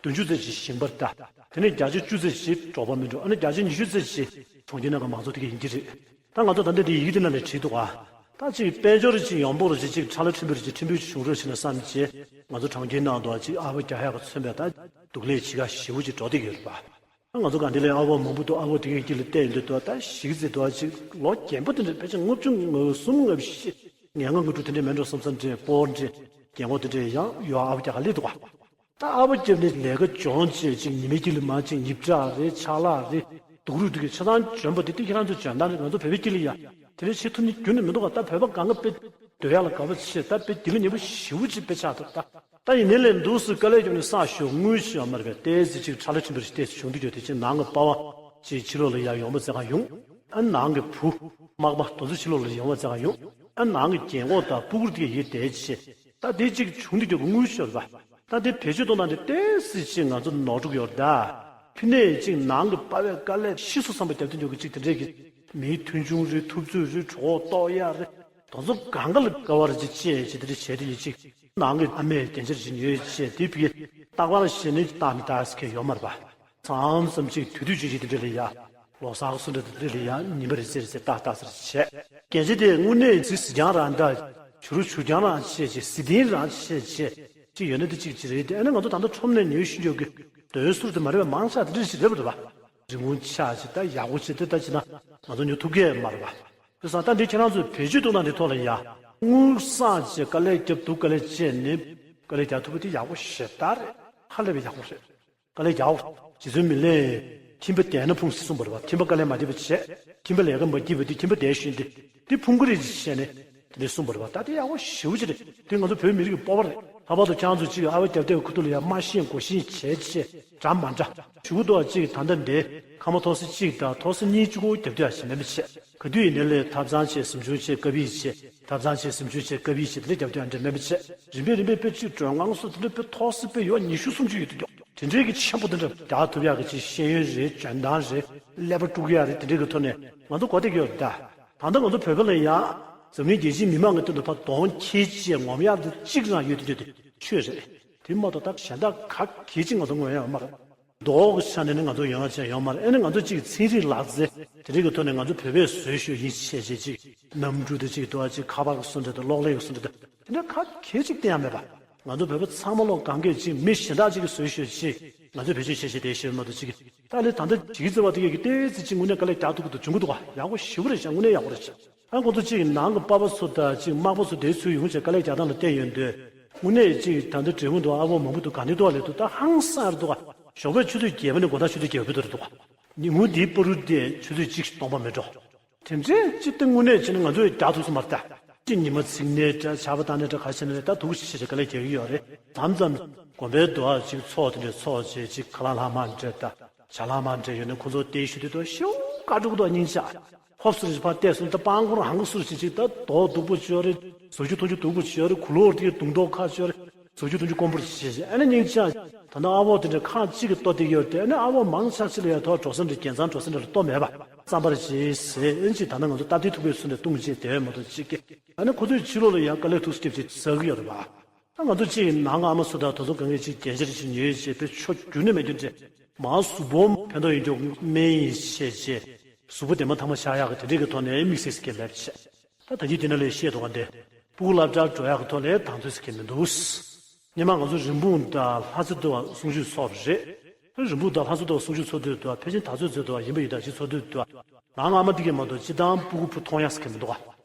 བདུན་ཅུ་ཙམ་ཅིག་ཞིང་པ་རེད་ད། དེ་ནས་བརྒྱ་ཆ་བཅུ་ཙམ་ཞིག་འབྲོག་པ་མི་འདུག་ཨ་ནི་བརྒྱ་ཆ་ཉི་ཤུ་ཙམ་ཞིག་གྲོང་ཁྱེར་ནང་གི་མང་ཚོགས་དེ་ག་ཡིན་གྱི་རེད། ད་ང་ཚོ་ད་ལྟ་འདི་ཡི་གེ་དེ་ནང་ལ་བྲིས་འདུག་ག་ད་ཅིག་དཔལ་འབྱོར་ཅིག་ཡོང་འབབ་རེ་ཅིག་ཅིག་ཁྲ་ལ་ཁྲིམས་པ་རེ་ཅིག་ཁྲིམས་དཔོན་ཅིག་བྱུང་རོགས་བྱས་ན་བསམ་བྱས། ང་ཚོ་གྲོང་ཁྱེར་ནང་དུ་ཅིག་ཨ་ཕོ་རྒྱག་ཡག་ག་མཚོན་པའི་ད་སྡུག་ལས་བྱེད་ག་ཞེ་པོ་ཅིག་འགྲོ་བསྡད་ཡོད་རེད་པ། ད་ང་ཚོ་ག་འདི་ལ་ཨ་ཕོ་མང་པོ་འདུག་ཨ་ཕོ་དེ་གའི་དཀྱིལ་ལ་བལྟས་ཡོང་དུས་དུ། ད་གཞིས་ཀ་རྩེ་དུ་ཅིག་ལོ་རྒན་པོ་དེ་འདྲ་ཕལ་ཆེར་ལྔ་བཅུ་ང་གསུམ་ང་བཞི་ང་ལྔ་ང་དྲུག་དེ་འདྲ་མེད་འགྲོ་བསམ་བསམ་འདྲ་པོ་འདྲ་རྒན་གོག་དེ་འདྲ་ཡང་ཡོད། ཨ་ཕོ་རྒྱག་ག་སླེབས་འདུག་ག་ད་ཨ་ཕོ་བརྒྱབ་ནས་ལས་ཀ་སྦྱོང་བྱས། ཅིག་ཉི་མའི་དཀྱིལ་ལ་མར་ཅིག་ཉིབ་ཁྲ་རེད། ཆག་ལག་རེད། སྡུག་རུས་འདུག་གི། ཆ་ཚང་འཇོན་པོ་དེ་དེ་ཁྱེད་རང་ཚོ་འཇོན་ཐང་རེད། ང་ཚོ་བོད་པའི་དཀྱིལ་ལ་ཡ་དེ་འདྲ་བྱེད་ཐུབ་མཁན་རྒྱུན་ནས་མི་འདུག་ག་ད་བོད་པ་སྒང་ག་དཔེ་སྡོད་ཡག་ལ་དགའ་པོ་བྱེད། ད་དཔེ་དེ་ལ་ཉེ་པོ་ཞེ་པོ་ཅིག་དཔེ་ཆགས་འདུག་ད་ད་ཡིན་ནའི་ལས་འདུག་སེ་དཀའ་ལས་བརྒྱབ་ནས་བསགས་ཞོག་དངུལ་ཞིག་ཡོད་མ་རེད་པས། ཏོག་ཙམ་ཅིག་ཁྲ་ལ་ཁྲིམས་པ་རེ་ཏོག་ཙམ་བྱུང་འདུག་ཡོད། དེ་ཕྱིར་ནང་གི་པ་ཕ་ཅིག་ཕྱི་ལོགས་ལ་ཡ་ཡོང་བ་ཙེ་ག་ཡོང་། ཨ་ནང་གི་བུ་མག་པ་དེ་ཚོ་ཕྱི་ལོགས་ལ་ཡོང་བ་ཙེ་ག་ཡོང་། ཨ་ནང་གི་རྒན་གོག་དང་སྤུ་གུ་དེ་ཡོད་དེ་བྱས། ད་དེ་གཅིག་བྱུང་དུས་ཀྱི་དངུལ་ཤོར་བ། ད་དེ་བེད་སྤྱོད་གཏོང་སྟངས་དེ་ཏོག་ཙམ་ཅིག་ང་ཚོ་ནོར་འགྲོ་གི་ཡོད་རེད་ད། ཕི་ནས་ཅིག་ནང་གི་པ་ཕས་དཀའ་ལས་ཤི་སོང་བསམ་པ་བརྒྱབ་དུས་ཀྱི་ཅིག་དེ་འདྲས་ཀྱི་མིའི་མཐུན་ཆུང་རེད། ཐུབ་ཚོད་རེད། གྲོད་ཁོག་ལྟོགས་ཡ་རེད། དེ་ཚོ་སྒང་ག་ལ་དགའ་བ་རེ་ཅིག་བྱས་ཅིག་དེ་འདྲས་བྱས་དེ་ཡིན་ཅིག་ནང་གི་ཨ་མས་རྒྱན་ཆ་རེ་ཅིག་ཉོས་བྱས། དེ་ཕི་གི་རྟག་པར་བྱས་ནས་ལྟ་མི་ལྟ་ཟེར་མཁན་ཡོད་མ་རེད་པ། མཚམས་མཚམས་ཅིག་དུས་དུས་ཅིག་ཅིག་དེ་འདྲ་ལ་ཡ། ལོ་གསར་ག་སུ་འདྲ་དེ་འདྲ་ལ་ཡ་ཉིན་པ་རེ་ཚེ་རེ་ཚེ་ཏག་ཏག་ཟེར་བྱས། རྒྱན་ཆ་དེ་དངོས་གནས་ཅིག་གཟི་རྐྱང་རང་འདྲ། བྱུ་རུ་བྱུ་རྐྱང་རང་བྱས་བྱས། གཟི་ལྡན་རང་བྱས་བྱས། ཅིག་ཡོད་ན་དེ་གཅིག་ཅིག་རེད་དེ། ཨ་ནི་ང་ཚོ་ད་ལྟ་ཁྲོམ་ནས་ཉོས་ཤི་འགྲོ་གི་དོན་ཟུར་དེ་མ་རེད་པ། མང་ཆེ་བ་དེ་འདྲ་ཞིག་རེད་པ། རེད་པ། རིན་གོང་ཆག་ཅིག་ད་ཡག་པོ་བྱས་ཏེ་ད་བྱས་ན་ང་ཚོ་ཉོ་ཐུབ་ཀྱི་མ་རེད་པ། དེ་སང་ད་འདི་ཁྱེད་རང་ཚོས་བེད་སྤྱོད་གཏོང་སྟངས་དེ་ཐོག་ལ་ཡ། དངུལ་བསགས་བྱས་དཀའ་ལས་བརྒྱབ་འདུག་དཀའ་ལས་སྤྱད་ནས་དཀའ་ལས་རྒྱག་ཐུབ་པ་དེ་ཡག་པོ་ཞེ་དྲག་རེད། ཧ་ལས་པའི་ཡག་པོ་རེད། དཀའ་ལས་རྒྱག་འོ། རྗེ་བཙུན་མི་ལས། ཁྱིམ་པ་བདེ་ན་ཕུང་ཟེར་གསུངས་པ་རེད་པ། ཁྱིམ་པ་དཀའ་ལས་མ་བརྒྱབ་པ་བྱས། ཁྱིམ་པ་ལས་ཀ་མ་བརྒྱབ་པ་དེ་ཁྱིམ་པ་བདེ་ཤོས་དེ། དེ་ཕུང་གི་རེད་ཅེས་བཤད་ནས་དེ་འདྲ་གསུངས་པ་རེད་པ། ད་དེ་ཡག་པོ་ཞེ་པོ་ཅིག་རེད། དེ་ང་ཚོ་བོད་མི་རིགས་ཀྱི་སྤོབས་པ་རེད། ལྷག་པར་དུ་ཁྱེད་རང་ཚོ་ཅིག་ཨ་ཕོ་རྒྱབ་བསྡད་པའི་ཁུ་ཐུག་ལ་ཡ་སྨྲ་ཤེས་མགོ་ཤེས་བྱས་བྱས་འདྲ་མ་འདྲ། གཞུག་གུ་དུ་ཅིག་ད་ལྟ་འདི་ཁ་མ་ཐོག་ས་གཅིག་དང་ཐོག་ས་གཉིས་གཅིག་པོ་རྒྱབ་བསྡད་ཡ་ཞིག་མེད་པ་བྱས། ག་དུས་ཡིན་ནའི་ལས་ཐབ་ཚང་བྱས་གཟིམ་ཆུང་བྱས་ཀ་བི་བྱས། ཐབ་ཚང་བྱས་གཟིམ་ཆུང་བྱས་ཀ་བི་བྱས་དེ་འདྲ་རྒྱབ་བསྡད་ཡ་འདྲ་མེད་པ་བྱས། རིམ་པས་རིམ་པས་དཔེ་གཅིག་མགྲོན་ཁང་སོགས་དེ་འདྲ་དཔེ་ཐོག་ས་དཔེ་ཡོད་ཉི་ཤུ་སུམ་ཅུ་ཡོད་དུ་འཇོག་དེ་འདྲའི་གི་ཆེན་པོ་དེ་འདྲ་རྒྱག་ཐུབ་ཡག་གི་ཅིག་ཤེས་ཡོན་རེད། འཇོན་ཐང་རེད། ཀླད་པ་དཀྲུག་ཡག་རེད། དེ་འདྲའི་གི་ཐོག་ནས་ང་ཚོ་གོ་བདེ་གི་ཡོད་རེད་ད། ད་ལྟ་ང་ཚོ་བོད་པ་ལ་ཡ་འཛམ་གླིང་རྒྱལ་སྤྱིའི་མི་མང་གི་སྟེང་དུ་ཕར་གདོང་འཁྱེར་བྱས་ངོམ་ཡག་དེ་གཅིག་རང་ཡོད་དུ་འཇོག་དེ་ཆོས་རེད། དེ་མ་གཏོགས་ད་གཞན་དག་ག་གེ་ཅིག་ང་ཚོ་ངོམ་ཡག་ཡོད་མ་རེད། མདོག་གི་ཆ་ནས་ནི་ང་ཚོ་ཡོང་ཡག་ཅིག་ཡོད་མ་རེད། ཨ་ནི་ང་ཚོ་གཅིག་ཚན་རིག་ལག་རྩལ་དེ་འདྲའི་གི་ཐོག་ནས་ང་ཚོ་བོད་པས་བཟོས་ཤོག་ཡིན་བྱས་བྱས་ཅིག་གནམ་གྲུ་དེ་གཅིག་འདུག་ག་ཅིག་ཁ་པར་གི་བཟོ་འདྲ་དང་གློག་ཀླད་ཀྱི་བཟོ་འདྲ་དང་དེ་འདྲ་ག་གེ་ཅིག་བསྟན་ཡག་མེད་པ། ང་ཚོ་བོད་པ་ཚང་མ་ལོག་གང་གས་ཅིག་མི་གཞན་དག་ཅིག་གིས་བཟོས་ཤོག་ཅིག་ང་ཚོས་བེད་སྤྱོད་བྱས་བྱས་བསྡད་ཤོག་མ་གཏོགས་ཅིག་ད་ལས་ད་ལྟ་གཞིས་ཀ་རྩེ་བ་དེ་གས་ཀྱི་ཏོག་ཙམ་ཅིག་དངོས་གནས་དཀའ་ལས་རྒྱག་ཐུབ་ཀྱི་འདུག་འབྱུང་གི་འདུག་ག་ཡག་པོ་ཞེ་པོ་རེད་ཤག་དངོས་གནས་ཡག་པོ་རེད་ཤག་ཨ་ཁོང་ཚོ་གཅིག་ནང་གི་པ་ཕ་ཚོ་དང་གཅིག་མག་པ་ཚོ་དེ་ཚོའི་ཡོང་བྱས་དཀའ་ལས་རྒྱག་སྟངས་ལ་བལྟས་ཡོང་དུས་དངོས་གནས་གཅིག་ད་ལྟ་འབྲས་སྤུངས་དུ་ཨ་ཕོ་མང་པོ་འདུག་ག་འདི་འདུག་ལས་འདུག་ད་ཧང་སང་རེད་འདུག་ག་ཞོགས་པའི་ཆུ་ཚོད་བརྒྱད་པ་ནས་དགོང་དག་ཆུ་ཚོད་བརྒྱད་པ་བར་དུ་རེད་འདུག་ག་ཉིན་གུང་འདིའི་བར་དུ་དེ་ཆུ་ཚོད་གཅིག་སྟོང་པ་མེད་འགྲོ། དེ་འདྲའི་སྤྱིར་བཏང་དངོས་གནས་བྱས་ན་ང་ཚོས་རྒྱག་ཐུབ་ས་མ་རེད་ད། ཅིག་ཉི་མ་ཚིག་ནས་འདྲ་ཆར་པ་བཏང་ནས་འདྲ་ག་ཤེད་ནས་ད་དུག་ཤེད་ཤེད་དཀའ་ལས་རྒྱག་གི་ཡོད་རེད། མཚམས་མཚམས་དགོན་པའི་འདུག་ཨ་ཅིག་ཚོགས་དེ་འདྲས་ཚོགས་བྱས་ཅིག་ཁ་ལག་ལྷག་མ་འདྲ་ད་ཇ་ལྷག་མ་འདྲ་ཡོད་ན་ཁོ་ཚོ་བལྟས་ཤུལ་དུ་ཤིའུ་དཀའ་དྲུག་ཏུ་སྙིང་ཆག་ཧོབ་སུ་རེ་ཕར་བལྟས་སོང་ད་སྤང་ཁོར་ཧང་གི་སུ་ཞིག་ཅིག་ད་རྡོ་སྡུག་པོ་ཅིག་ཡོད་རེད། ཟུག་ཆུ་འཐུང་ཆུ་སྡུག་པོ་ཅིག་ཡོད་རེད། གུ་ལོར་དེ་གདུང་ཐོག་ཁ་ཅིག་ཡོད་རེད། ཟུག་ཆུ་འཐུང་ཆུ་དཀོན་པོ་ཅིག་ཨ་ནི་སྙིང་ཆག་ད་ནི་ཨ་བོ་དེ་འདྲ་ཁག་གཅིག་གི་ལྟོ་སྟེར་གྱི་ཡོད་དེ་ཨ་ནི་ཨ་བོ་མང་ཆ་ཅིག་ལ་ཡ་ཐོག་འགྲོ་ས་འདྲ་རྒྱལ་མཚང་འགྲོ་ས་འདྲ་ལ་ལྟོ་མེད་པ་རྩམ་པར་བྱེད་ཟེར་ཨ་ནི་ཅིག་ད་ནི་ང་ཚོ་སྟབས་བདེ་ཐུག་པའི་ཚུལ་ནས་བཏུང་བྱེད་དེ་བས་མ་གཏོགས་ཅིག་གི་ཨ་ནི་ཁོ་ཚོའི་ཕྱི་ལོགས་ལ་ཡ་དཀའ་ལས་ཐུག་སྐྱིད་ཅིག་ཟ་གི་ཡོད་རེད་པ། ད་ང་ཚོ་གཅིག་ནང་ཨ་མ་སུ་དང་དེ་ཚོ་གང་གི་གཅིག་རྒྱན་ཆ་རེ་ཞིག་ཉོས་བྱས་པའི་ཆོ་རྒྱུ་ནི་མེད་རྒྱུ་འདྲ་མང་གཟུགས་པོ་ཕན་ཐོགས་ཡིན་རྒྱུ་སྨན་ཡིན་བྱས་བྱས་གཟུགས་པོ་བདེ་མ་ཐང་མ་ཆགས་ཡག་གི་དེ་འདྲས་ཀྱི་ཐོག་ནས་དམིགས་བསལ་ཟེར་མཁན་མེད་བྱས། ད་ད་གིན་དེ་ནང་ལས་བཤད་འདུག་ག་འདི་སྤུ་གུ་སློབ་གྲྭར་འགྲོ་ཡག་གི་ཐོག་ལས་དང་དོད་ཟེར་མཁན་མི་འདུག་སྔོན་མ་ང་ཚོ་རིན་སྤུངས་དང་ལྷ་རྩེ་དུ་བ་གསུང་ཆོས་ཚོགས་པ་རེད། རིན་སྤུངས་དང་ལྷ་རྩེ་དུ་བ་གསུང་ཆོས་ཚོགས་དུས་དུ་བ་ཕལ་ཆེར་དར་ཚོད་ཚོད་དུ་བ་ཡིན་པ་ཡིན་ད་ཅི་ཚོགས་དུས་དུ་བ་ནང་ཨ་མ་འདི་གས་མ་གཏོགས་སྤྱི་བཏང་སྤུ་གུ་བུ་མཐོང་ཡག་ཟེར་མཁན་མི་འདུག་ག་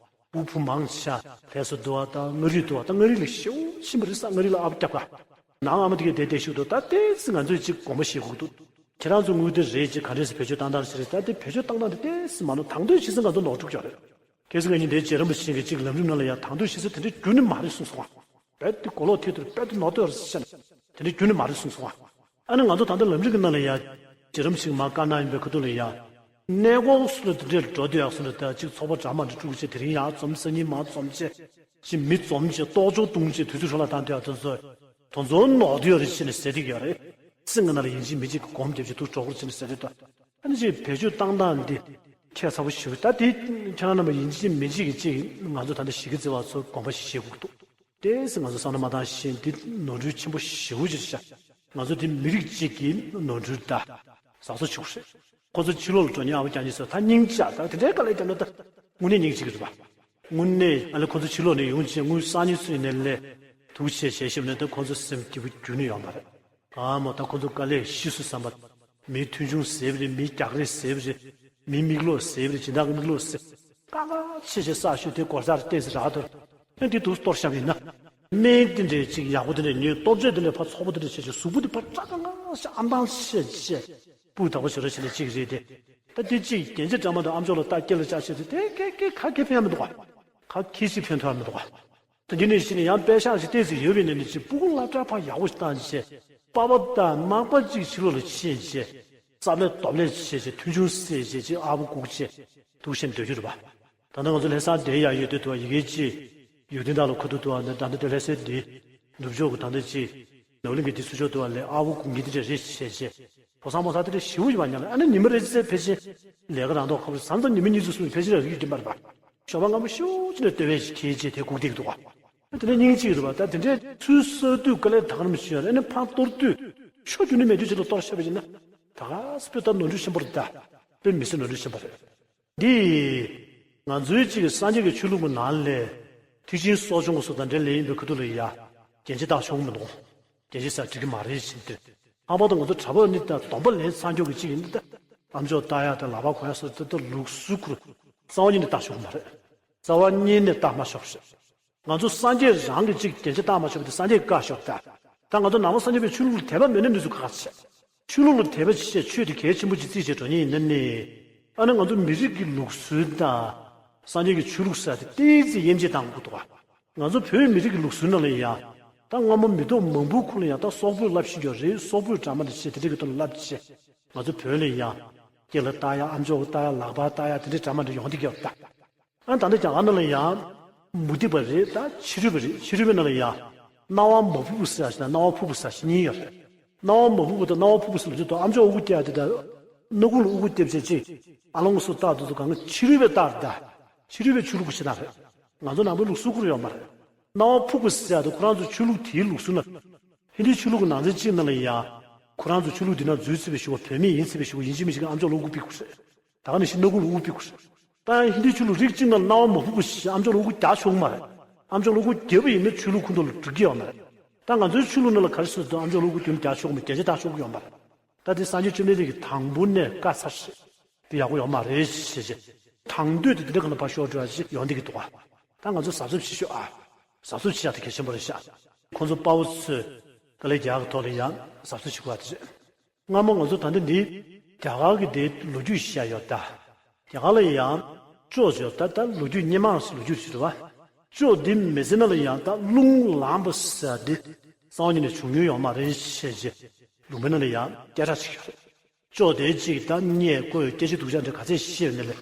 སྤུ་གུ་བུ་མང་ཆེ་བ་ལྷ་རྩེ་དུ་བ་དང་མངའ་རིས་དུ་བ་ད་མངའ་རིས་ལ་ཞེ་པོ་ཕྱིན་པ་རེད་ས། མངའ་རིས་ལ་ཨ་ཕ་སྐྱབས་ག་ནང་ཨ་མ་འདི་གས་བསྡད་བསྡད་ཤུག་ཏུ་ད་ཏོག་ཙམ་ང་ཚོས་ཅིག་དགོངས་པ་བཞེས་དགོས་འདུག་ཁྱེད་རང་ཚོ་དངུལ་དེ་རེད་ཅེས་ག་འདྲས་སེ་བེད་སྤྱོད་བཏང་སྟངས་ཞིག་རེད། ད་དེ་བེད་སྤྱོད་བཏང་སྟངས་དེ་ཏོག་ཙམ་མ་ནོར་དང་དོད་བྱེད་སེ་ང་ཚོ་ནོར་འཁྲུག་ཀྱང་རེད། གལ་སྲིད་ང་གཉིས་འདིའི་རྗེ་རིན་པོ་ཆེ་གི་གཅིག་ལམ་རིམ་ནང་ལ་ཡང་དང་དོད་བྱེད་ས་དེ་འདྲའི་རྒྱུ་ནི་མ་རེད་གསུངས་སོང་བ། རྦད་དེ་གོ་ལོག་ཐེབས་དུས་རྦད་དེ་ནོར་འདོད་རེད་ཟེར་ནས་དེ་འདྲའི་རྒྱུ་ནི་མ་རེད་གསུངས་སོང་བ། ཨ་ནི་ང་ཚོ་ད་ལྟ་ལམ་རིམ་གི་ནང་ལ་ཡང་རྗེ་རིན་པོ་ཆེ་གི་མར་བཀའ་གནང་ཡིན་པའི་ཁ་ཐུག་ལ་ཡང་གནས་སྐོར་སུ་ལ་དེ་འདྲའི་འགྲོ་འདོད་ཡག་སུ་ལ་ད་གཅིག་ཚོགས་པ་འདྲ་མ་འདྲ་དཀྲུག་བྱས་དེ་རིང་ཡར་འཛོམས་སང་ཉིན་མར་འཛོམས་བྱས། ཅིག་མི་འཛོམས་བྱས་ལྟོགས་བཅོས་བཏུང་བྱས་དུས་ཚོད་འཕྲོ་བརླག་བཏང་དུས་ཨ་ཚོ་ཚོ་དོ་ཚོ་ནོར་དུ་ཡོད་རེད་ཟེར་ནས་ཟེར་གྱི་ཡོད་རེད། སེམས་ཀྱི་ནང་ལ་ཡིན་གཅིག་མིན་གཅིག་གི་སྒོམ་རྒྱབ་བྱས་དུས་གྲོགས་པོར་བྱས་ནས་ཟེར་དུས་ད་ཨ་ནི་ཅིག་བེད་སྤྱོད་བཏང་སྟངས་འདི་ཁྱད་མཚར་པོ་ཞེ་པོ་ད་འདི་ཁྱེད་རང་རྣམ་པ་ཡིན་གཅིག་མིན་གཅིག་གི་ཅིག་ང་ཚོ་ད་ལྟ་གཞི་གི་བརྩེ་བ་ཚོ་དགོངས་པ་ཞིག་བཞེས་དགོས་འདུག་ཏོག་ཙམ་ང་ཚོ་བསམ་བློ་མ་བཏང་བཞིན་འདི་ནོར་འཁྲུལ་ཆེན་པོ་ཞེ་པོ་ཅིག་རེད་ཤག་ང་ཚོ་འདི་མི་རིགས་གཅིག་གི་ནོར་འཁྲུལ་ད་གཟབ་གཟབ་བྱེད་དགོས་རེད། ཁོ་ཚོ་ཕྱི་ལོགས་ལ་འགྲོ་མཁན་ཨ་བོ་རྐྱང་གཉིས་ཚོ་ད་སྙིང་ཆག་ད་དེ་འདྲའི་དཀའ་ལས་བརྒྱབ་ན་ད་དངོས་གནས་སྙིང་རྗེ་གི་རེད་པ། དངོས་གནས་ཨ་ལས་ཁོ་ཚོ་ཕྱི་ལོགས་ནས་ཡོང་བྱས་དངུལ་སང་ཉིན་ཚུར་ཡིན་ནའི་ལས་དུག་བྱས་བྱས་ཤེས་ནས་ད་ཁོ་ཚོ་སེམས་སྐྱིད་པོ་རྒྱུན་ནས་ཡོད་མ་རེད། ཨ་མོ་ད་ཁོ་ཚོ་དཀའ་ལས་ཤི་སོང་བསམ་པ། མིའི་མཐུན་ཆུང་ཟེར་བ་རེད། མིའི་རྒྱག་རེས་ཟེར་བ་རེད། མིའི་མིག་ལོག་ཟེར་བ་རེད། སྦྱིན་བདག་གི་མིག་ལོག་ཟེར། དཀའ་ངལ་ཆེ་ཆེ་བསགས་ཤོས་དེ་སྒོར་ཟ་རེ་ཏོག་ཙམ་རག་དོར། ཨ་འདི་དུག་གཏོར་བཞག་པ་ཡིན་ན། སྨན་དེ་འདྲས་ཅིག་ཡག་པོ་དེ་འདྲས་ཉོས། ལྟོ་ཆས་དེ་འདྲས་ཕར་ཚོགས་པ་དེ་འདྲས་བྱས་བྱས་གཟུགས་པོ་དེ་ཕར་སྐྲག་ག་ང་ཤ་ཨ་མདང་བྱས་བྱས། སྤུ་དག་པོ་བྱེད་རོགས་བྱེད་ལ་གཅིག་རེད་དེ། ད་དེ་གཅིག་རྒྱན་ཆ་འདྲ་མ་འདྲ་ཨ་མཆོག་ལ་ལྟ་སྐེ་ལ་བཅག་བྱས་ཚེ་དེ་སྐད་སྐད་ཁ་སྐད་ཕན་ཡ་མི་འདུག་ག་ཁ་ཁྱི་ཞིག་ཕན་ཐོགས་ཡ་མི་འདུག་ག་ད་འདི་ནས་གཞི་ནས་ཡང་པད་ཤག་ཞིག་ཏོག་ཙམ་ཡོད་པའི་ནང་ནས་ཅིག་སྤུ་གུ་སློབ་གྲྭ་ཕར་ཡག་པོ་ཞིག་བཏང་བྱས། པ་ཕ་དང་མ་པ་གཅིག་ཕྱི་ལོགས་ལ་ཕྱིན་བྱས། རྩ་ལས་སྟོབས་ལས་བྱས་བྱས་མཐུན་ཆུང་བསྲེས་བྱས་ཅིག་ཨ་བོ་སྒུག་བྱས། འདུག་བྱས་སྡོད་རྒྱུ་རེད་པ། ད་ལྟ་ང་ཚོ་ལྷ་སར་བསྡད་ཡག་ཡོད་དུས་དུ་བ་ཡི་གེ་གཅིག་ཡུལ་དེ་དག་ལ་ཁ་ཐུག་ཏུ་བ་ནས་ད་ལྟ་དེ་ལྷ་སའི་འདི་ནུབ་ཕྱོགས་ཀྱི་ད་ལྟ་གཅིག་ནོར་གླིང་གི་འདི་ཚུར་ཕྱོགས་ཏུ་བ་ལས་ཨ་བོ་སྒུག་མཁན་དེ་འདྲ་རེད་བྱས་བྱས། ཕོ་གསར་མོ་གསར་དེ་འདྲ་ཞེ་པོ་ཡོད་པ་ཉག་ལ་ཨ་ནི་ཉི་མ་རེ་ཚེ་ཕལ་ཆེར་ལས་ཀ་རང་ཐོག་ཁ་བུ་མཚམས་མཚམས་ཉི་མ་གཉིས་ཚུར་སོང་ནས་ཕལ་ཆེར་རག་གི་ཡོད་ཀྱི་མ་རེད་པ། ཞོགས་པ་སྔ་མོ་ཤུགས་ཅིག་ནས་སྟོད་པའི་ཞིག་ཁྱེར་བྱས་དེ་སྒུག་བསྡད་ཀྱི་འདུག་ག་དེ་འདྲའི་སྙིང་རྗེ་ཡོད་རེད་པ། ད་དེ་འདྲའི་ཚུལ་གསོ་དུས་དཀའ་ལས་ད་ག་རང་མི་ཤེས་ཡོད་རེད། ཨ་ནི་ཕར་གཏོར་དུས་ཆོ་རྒྱུ་ནི་མེད་དུས་ཆེད་དུ་གཏོར་བཞག་པ་ཡིན་ན། ད་ག་སེ་དཔེ་ད་ནོར་འཁྲུལ་ཆེན་པོ་རེད་ད། དཔེ་མི་སྲིད་ནོར་འཁྲུལ་ཆེན་པོ་རེད། འདི། ང་ཚོའི་གཅིག་གི་སངས་རྒྱས་ཀྱི་ཆོས་ལུགས་ཀྱི་ནང་ལས། ཐེག་ཆེན་གསོ་སྦྱོང་གི་སོ་དང་འབྲེལ་ལས་ཡིན་པའི་ཁུ་ཐུ་ལ་ཡ། རྒྱན་ཆ་བཏགས་ཆོག་གི་མི་འདུག་རྒྱན་ཆ་ཟེར་འགྲིག་གི་མ་རེད་ཟེར་དུས། ལྷག་པར་དུ་ང་ཚོ་གྲྭ་པ་ནི་ད་སྡོམ་པ་ལེན་ཚར་མཁན་གྱི་གཅིག་ཡིན་ད། ཨ་མཆོག་ལྟ་ཡ་དང་ལག་པ་གོན་ཡ་སོགས་དེ་ད་ལུགས་སྲོལ་ཁུར། རྩ་བ་ཉིད་ནས་བཏགས་ཆོག་གི་མ་རེད། རྩ་བ་ཉིད་ནས་བཏགས་མ་ཆོག་ཞེས། ང་ཚོ་སངས་རྒྱས་རང་གི་གཅིག་རྒྱན་ཆ་བཏགས་མ་ཆོག་པ་དེ་སངས་རྒྱས་བཀའ་ཤོག་ད། ད་ང་ཚོ་ནང་པ་སངས་རྒྱས་པའི་ཆོས་ལུགས་ལ་དད་པ་མེད་ན་མི་ཚོ་ཁག་ཁག་ཆེ། ཆོས་ལུགས་ལ་དད་པ་བྱེད་ཆོས་དེ་གལ་ཆེན་པོ་ཅིག་བརྩིས་བྱས་འགྲོ་མཁན་ཡིན་ན་ནི། ཨ་ནི་ང་ཚོ་མི་རིགས་ཀྱི་ལུགས་སྲོལ་དང་། སངས་རྒྱས་ཀྱི་ཆོས་ལུགས་ཟེར་དེ་ཏོག་ཙམ་དབྱེ་འབྱེད་བཏང་དགོས་འདུག་ག་ང་ཚོ་བོད་མི་རིགས་ཀྱི་ལུགས་སྲོལ་ནང་ལ་ཡ། ད་སྔ་མོ་མི་ཐོག་མང་པོའི་ཁོངས་ལ་ཡ་ད་སོག་པོས་བསླབ་བཞིན་ཡོད་རེད། སོག་པོས་གྲྭ་མ་འདི་བྱས་དེ་འདྲ་གི་ཐོག་ལ་བསླབ་བྱས། ང་ཚོ་བོད་ལ་ཡ། སྐེ་ལ་བཏགས་ཡ་ཨ་མཆོག་གི་བཏགས་ཡ་ལག་པར་བཏགས་ཡ་དེ་འདྲའི་གྲྭ་མ་འདི་ཡོང་བསྡད་ཀྱི་ཡོད་ད། ཨ་ད་ལྟ་རྒྱ་གར་ནང་ལ་ཡང་། མུ་སྟེགས་པ་རེད་ད་ཕྱི་རོལ་པ་རེད། ཕྱི་རོལ་པའི་ནང་ལ་ཡང་། སྣང་བ་མ་ཕུག་པ་ཟེར་ཞིག་དང་སྣང་བ་ཕུག་པ་ཟེར་ཞིག་གཉིས་ཡོད་རེད། སྣང་བ་མ་ཕུག་པ་དང་སྣང་བ་ཕུག་པ་ཟེར་ལབ་དུས་ཨ་མཆོག་དབུ་སྐྱེ་ཡ་དེ་དང་། སྣ་ཁུང་ལ་དབུ་སྐྱེ་བྱས་ཅིག་ཨ་ལོང་སུ་བཏགས་དུས་སུ་གང་ག་ཕྱི་རོལ་པས་བཏགས་རེད་ད། ཕྱི་རོལ་པའི་ཆོས་ལུགས་ཀྱི་ཞེ་དྲག་རེད། ང་ཚོ་ནང་པའི་ལུགས་སྲོལ་ཁུར་ཡོད་མ་རེད། སྣང་བ་ཕུག་པ་ཟེར་ཡ་དེ་ཁོ་རང་ཚོ་ཆོས་ལུགས་དེའི་ལུགས་སྲོལ་ན། ཧིན་དུའི་ཆོས་ལུགས་ཀྱི་ནང་ཚན་གཅིག་ནང་ལ་ཡང་། ཁོ་རང་ཚོ་ཆོས་ལུགས་འདི་ན་འཛུལ་ཚུད་པའི་ཞུ་བ་བོད་མི་ཡིན་ཚུད་པའི་ཞུ་བ་ཡིན་གཅིག་མིན་གཅིག་གི་ཨ་མཆོག་ལ་དབུ་ཕུག་པའི་སྐུ་རེད། ད་ག་ནང་བཞིན་སྣ་ཁུང་ལ་དབུ་ཕུག་པའི་སྐུ་རེད། ད་ཧིན་དུའི་ཆོས་ལུགས་རིགས་གཅིག་ནང་ལ་སྣང་བ་མ་ཕུག་པ་ཞིག་ཨ་མཆོག་ལ་དབུ་རྒྱག་ཆོག་གི་མ་རེད། ཨ་མཆོག་ལ་དབུ་རྒྱབ་པ་ཡིན་ན་ཆོས་ལུགས་ཁོ་ཚོ་ལ་འགྲིག་གི་ཡོད་མ་རེད། ད་ང་ཚོའི་ཆོས་ལུགས་ནང་ལ་ག་རེ་ཟེར་དུས་ཨ་མཆོག་ལ་དབུ་རྒྱབ་རྒྱག་ཆོག་གི་མ་རེད། རྒྱན་ཆ་བཏགས་ཆོག་གི་ཡོད་མ་རེད། ད་དེ་སངས་རྒྱས་བཅོམ་ལྡན་འདས་ཀྱིས་དང་པོ་ནས་བཀའ་ཚར་ཞིག་དེ་ཡག་པོ་ཡོད་མ་རེད་ཞེས་བྱས། དང་དོད་དེ་དེ་འདྲ་ག་ལ་ཕར་ཤོར་འགྲོ་ཡ་ཞིག་ཡོང་བསྡད་ཀྱི་འདུག་ག་ད་ང་ཚོ་གཟབ་གཟབ་བྱེད་ཤོག་ཨ། གཟབ་གཟབ་བྱེད་ཡག་དེ་གལ་ཆེན་པོ་རེད་ཤག་ཁོང་ཚོ་དཔའ་བོ་ཚོས་དཀའ་ལས་རྒྱག་གི་ཐོག་ལ་ཡང་གཟབ་གཟབ་བྱེད་དགོས་པ་དེ་རེད། སྔ་མོ་ང་ཚོ་ད་ལྟ་འདི་རྒྱ་གར་གྱི་དེ་ལོ་རྒྱུས་བཤད་ཡོད་ད། རྒྱ་གར་ལ་ཡང་ཅོག་ཅོག་ད་ད་ལོ་རྒྱུས་སྔོན་མ་ཞིག་ལོ་རྒྱུས་ཞིག་རེད་བ། ཅོག་འདི་མི་ཚེ་ནང་ལ་ཡང་ད་རླུང་ལངས་པ་ཟེར་འདི་རྩ་བ་ཉིད་ནས་བྱུང་མྱོང་ཡོད་མ་རེད་ཞེས་བྱས། ལུང་པའི་ནང་ལ་ཡང་སྐད་གྲགས་ཅིག་ཡོད་རེད། ཅོག་དེ་གཅིག་ད་རྙེད་དགོས་སྐད་ཆ་སྡུག་ཅག་འདྲ་ག་ཚད་བཤད་ཡོད་ན་ལས།